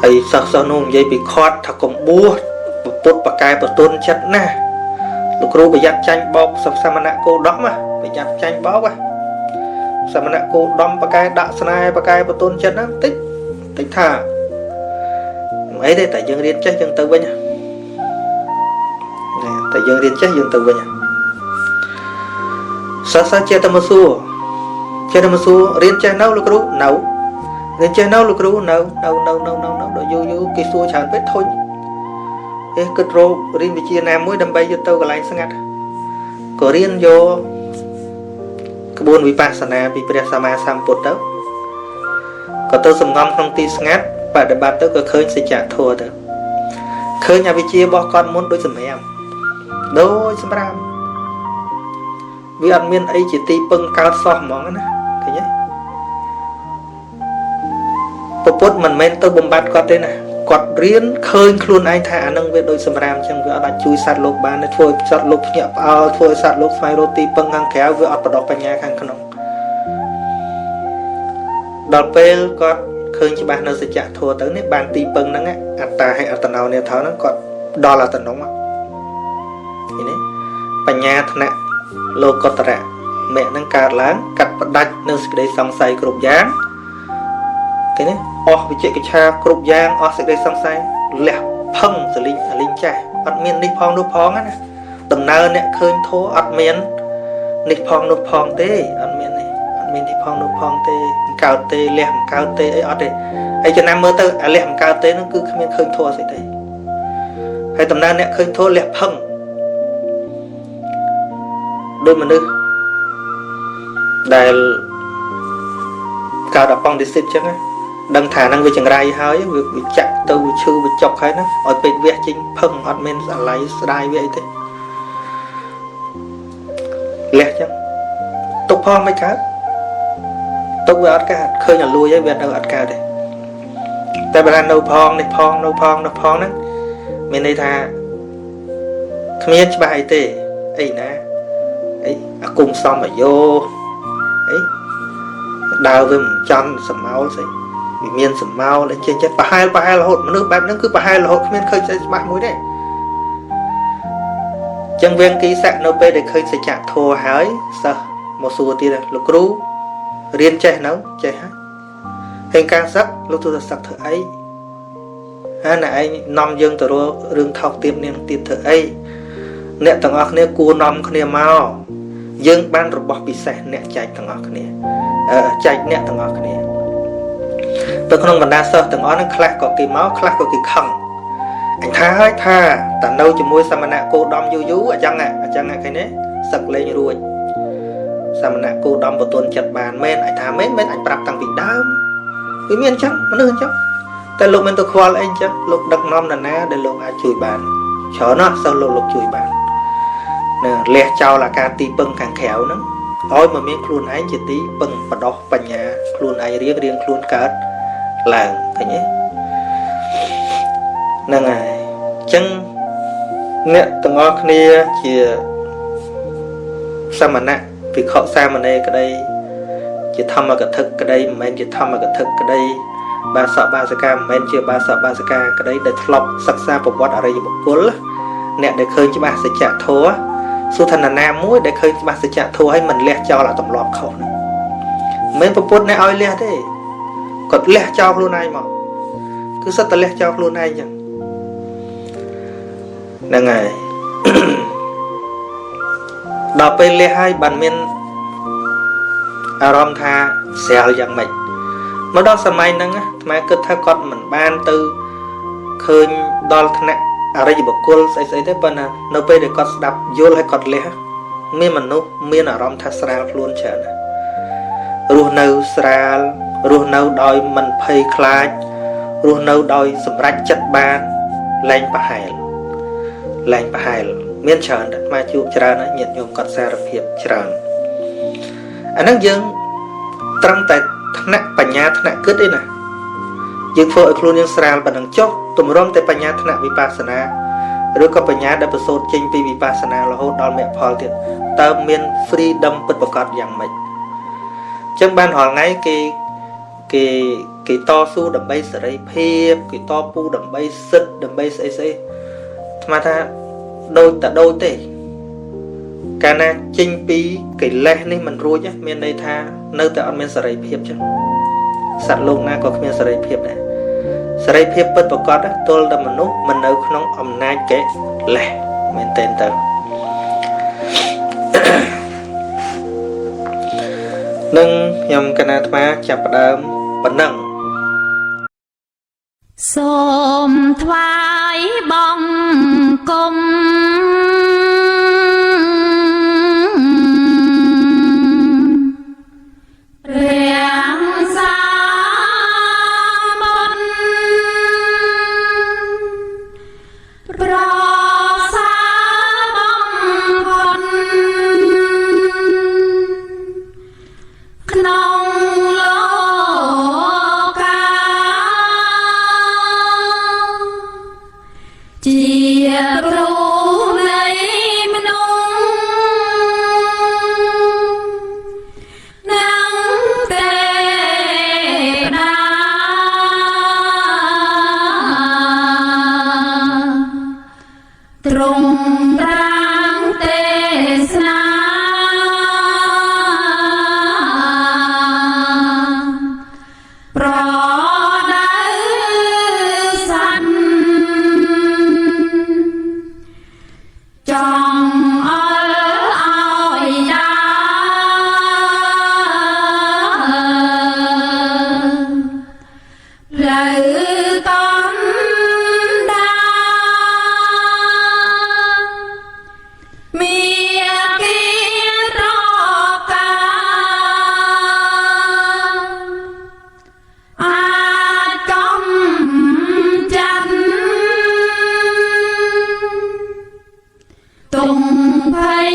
ហើយសិស្សសិស្សនោះនិយាយពីខាត់ថាកុំបួសពុទ្ធបកែបតុនចិត្តណាស់លោកគ្រូប្រយ័ត្នចាញ់បោកសមណៈគោដមប្រយ័ត្នចាញ់បោកសមណៈគោដមបកែដាក់ស្នេហ៍បកែបតុនចិត្តណាតិចតិចថាមិនអីទេតែយើងរៀនចេះយើងទៅវិញតែយើងរៀនចេះយើងទៅវិញសិស្សចេះតែមកសួរចេះតែមកសួររៀនចេះនៅលោកគ្រូនៅរៀនចេះនៅលោកគ្រូនៅនៅនៅនៅនៅដល់យូរយូរគេសួរច្រើនពេកធុញអេគិតរករៀនវិជ្ជាណាមួយដើម្បីយកទៅកន្លែងស្ងាត់ក៏រៀនយកក្បួនវិបស្សនាពីព្រះសម្មាសម្ពុទ្ធទៅក៏ទៅសំងំក្នុងទីស្ងាត់បដិបត្តិទៅក៏ឃើញសច្ចធម៌ទៅឃើញអវិជ្ជារបស់គាត់មុនដូចសម្រាមដូចសម្រាមវាអត់មានអីជាទីពឹងកើតសោះហ្មងណាឃើញទេ ពុទ្ធមិនមែនទៅបំបត្តិគាត់ទេណាគាត់រៀនឃើញខ្លួនឯងថាអានឹងវាដូចសម្រាមអញ្ចឹងវាអត់អាចជួយសត្វលោកបានទេធ្វើឲ្យសត្វលោកភ្ញាក់ផ្អើលធ្វើឲ្យសត្វលោកស្វែងរកទីពឹងខាងក្រៅវាអត់បដោះបញ្ញាខាងក្នុងដល់ពេលគាត់ឃើញច្បាស់នៅសច្ចធម៌ទៅនេះបានទីពឹងហ្នឹងអត្តាហើយអត្តនោនេថោហ្នឹងគាត់ដល់អត្តនំនេះបញ្ញាថ្នាក់លោកុត្តរៈមគ្គហ្នឹងកើតឡើងកាត់ផ្ដាច់នៅសេចក្តីសង្ស័យគ្រប់យ៉ាងគេនេះអស់វិជ្ជកិច្ឆាគ្រប់យ៉ាងអស់សេចក្តីសង្ស័យលះផឹងសលីងអលីងចាស់អត់មាននេះផងនោះផងណាដំណើរអ្នកឃើញធម៌អត់មាននេះផងនោះផងទេអត់មានទេអត់មាននេះផងនោះផងទេមិនកើតទេលះមិនកើតទេអីអត់ទេហើយចំណាំមើលទៅអាលះមិនកើតទេហ្នឹងគឺគ្មានឃើញធម៌ស្អីទេហើយដំណើរអ្នកឃើញធម៌លះផឹងដោយមនុស្សដែលកើតអប៉ង់ឌីស៊ីតចឹងណាដឹងថាហ្នឹងវាចង្រៃហើយវាចាក់ទៅវាឈឺវាចុកហើយណាឲ្យពេទ្យវះចេញផឹងអត់មានអាឡ័យស្ដាយវាអីទេលះចឹងទុកផងមិនកើតទុកវាអត់កើតឃើញអាលួយហើយវានៅអត់កើតទេតែបើថានៅផងនេះផងនៅផងនោះផងហ្នឹងមានន័យថាគ្មានច្បាស់អីទេអីណាអីអាគុំសំអាយោអីដើរវាមិនចំសមោលស្អីវាមានសមោលអីចេះចេះប្រហែលប្រហែលរហូតមនុស្សបែបហ្នឹងគឺប្រហែលរហូតគ្មានឃើញស្អីច្បាស់មួយទេចឹងវៀងគីស័កនៅពេលដែលឃើញសច្ចធម៌ហើយសិស្សមកសួរទៀតលោកគ្រូរៀនចេះនៅចេះហើយហើយការសឹកលោកទូទៅសឹកធ្វើអីហើយណែឯងនាំយើងទៅរករឿងថោកទាបនាងទៀតធ្វើអីអ្នកទាំងអស់គ្នាគួរនាំគ្នាមកយើងបានរបស់ពិសេសអ្នកចែកទាំងអស់គ្នាចែកអ្នកទាំងអស់គ្នាទៅក្នុងបណ្ដាសិស្សទាំងអស់ហ្នឹងខ្លះក៏គេមកខ្លះក៏គេខឹងអញថាហើយថាតើនៅជាមួយសមណៈគោដំយូរយូរអញ្ចឹងអញ្ចឹងឃើញទេសឹកលេងរួចសមណៈគោដំបទុនចិត្តបានមែនអញថាមែនមែនអញប្រាប់តាំងពីដើមវាមានអញ្ចឹងមនុស្សអញ្ចឹងតែលោកមិនទៅខ្វល់អីអញ្ចឹងលោកដឹកនាំនរណាដែលលោកអាចជួយបានច្រើនណាស់សិស្សលោកលោកជួយបានណាលះចោលអាការទីពឹងខាងក្រៅហ្នឹងឲ្យមកមានខ្លួនឯងជាទីពឹងបដោះបញ្ញាខ្លួនឯងរៀងរៀងខ្លួនកើតឡើងឃើញទេហ្នឹងហើយអញ្ចឹងអ្នកទាំងអស់គ្នាជាសមណៈភិក្ខុសាមណេរក្តីជាធម្មកថាក្តីមិនមែនជាធម្មកថាក្តីបាសកបាសិកាមិនមែនជាបាសកបាសិកាក្តីដែលធ្លាប់សិក្សាប្រវត្តិអរិយបុគ្គលអ្នកដែលឃើញច្បាស់សច្ចធម៌សួរថានរណាមួយដែលឃើញច្បាស់សច្ចធម៌ហើយមិនលះចោលអាទម្លាប់ខុសហ្នឹងមិនប្រពុតអ្នកឲ្យលះទេគាត់លះចោលខ្លួនឯងមកគឺសិតតែលះចោលខ្លួនឯងចឹងហ្នឹងហើយដល់ពេលលះហើយបានមានអារម្មណ៍ថាស្រាលយ៉ាងម៉េចមកដល់សម័យហ្នឹងអាត្មាគិតថាគាត់មិនបានទៅឃើញដល់ថ្នាក់អរិយបុគ្គលស្អីស្អីទេប៉ុន្តែនៅពេលដែលគាត់ស្ដាប់យល់ហើយគាត់លះមានមនុស្សមានអារម្មណ៍ថាស្រាលខ្លួនច្រើនណាស់រស់នៅស្រាលរស់នៅដោយមិនភ័យខ្លាចរស់នៅដោយសម្រេចចិត្តបានលែងប្រហែលលែងប្រហែលមានច្រើនអាត្មាជួបច្រើនណាស់ញាតិញោមគាត់សារភាពច្រើនអាហ្នឹងយើងត្រឹមតែថ្នាក់បញ្ញាថ្នាក់គិតឯណាយើងធ្វើឲ្យខ្លួនយើងស្រាលប៉ុណ្ណឹងចុះទម្រាំតែបញ្ញាថ្នាក់វិបស្សនាឬក៏បញ្ញាដែលប្រសូតចេញពីវិបស្សនារហូតដល់មគ្គផលទៀតតើមាន freedom ពិតប្រាកដយ៉ាងម៉េចចឹងបានរាល់ថ្ងៃគេគេគេតស៊ូដើម្បីសេរីភាពគេតពូដើម្បីសិទ្ធិដើម្បីស្អីស្អីអាត្មាថាដូចតែដូចទេកាលណាចេញពីកិលេសនេះមិនរួចមានន័យថានៅតែអត់មានសេរីភាពចឹងសត្វលោកណាក៏គ្មានសេរីភាពដែរសេរីភាពពិតប្រាកដទល់តែមនុស្សមិននៅក្នុងអំណាចកិលេសមែនទែនទៅនឹងខ្ញុំកណាអាត្មាចាប់ផ្ដើមប៉ុណ្ណឹង សូមថ្វាយបង្គំព្រះសាមុនប្រសាបំផុនក្នុងលោក ចង់អល់ឲ្យដើរផ្លូវកំដាមានគៀត្រកាអាចកំចាត់ទុំភ័យ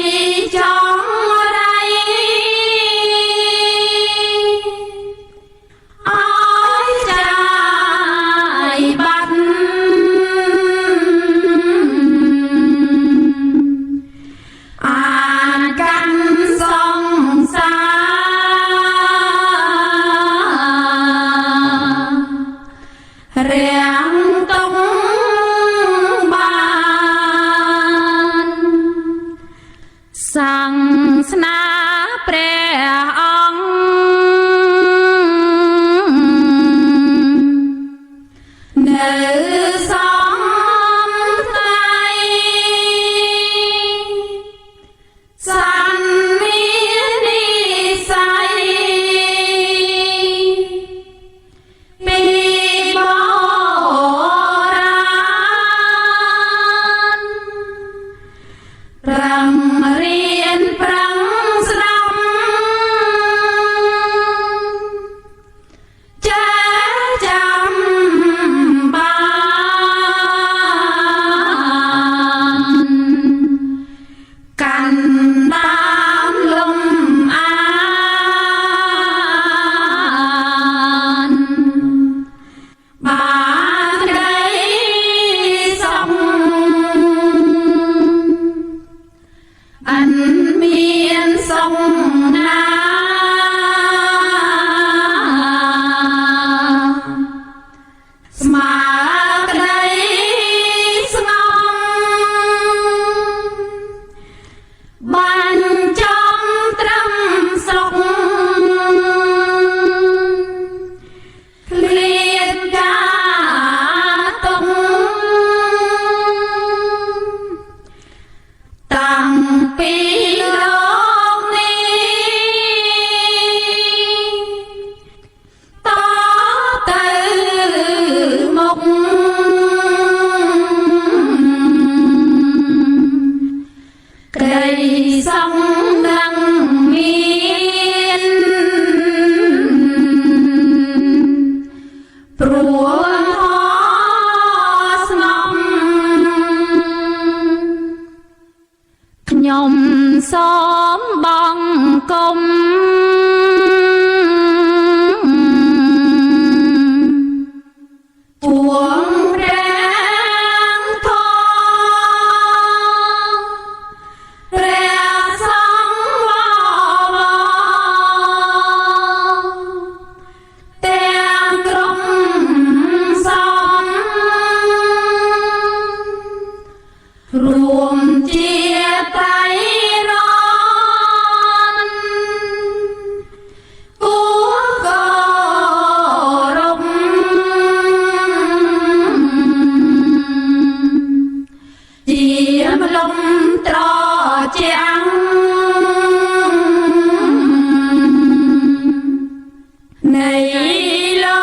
ចង់រៃឲ្យចាយបាត់អាចកាន់សង្សាររាំងតុងបានសាងស្នាព្រះអង្គនៅសំថ្ងៃសន្មាននិស័យពីបរាណប្រឹងរៀនប្រឹងស្ដាប់ចេះចាំបានកាន់តាមលំអានបានក្តីសុខ អិនមានសុខណាស្មាក្តីស្ងំបានចំត្រឹមសុខឃ្លាតការទុំ តាំងពីលោកនេះតទៅមុខក្តីសងនឹងមានព្រោះធម៌ស្ងប់ ខ្ញុំសូមបង្គំពួងព្រះធម៌ព្រះសង្ឃវរទាំងក្រុមសំរួមជាត្រៃរនគួរគោរពជាមលំត្រជាំងនៃលោ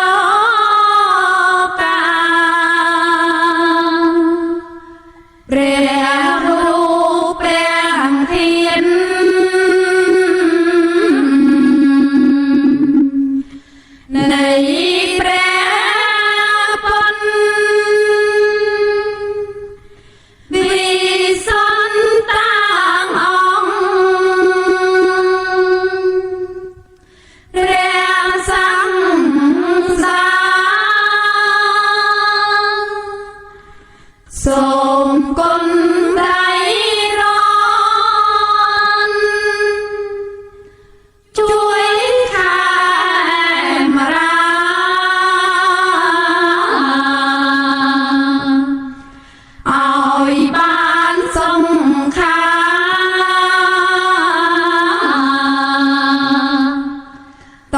កា ព្រះរូបព្រះធាននៃព្រះពុទ្ធវិសន្តាងអង្គព្រះសង្សាសូមគុណត្រៃរនជួយខែមរាឲ្យបានសុខាត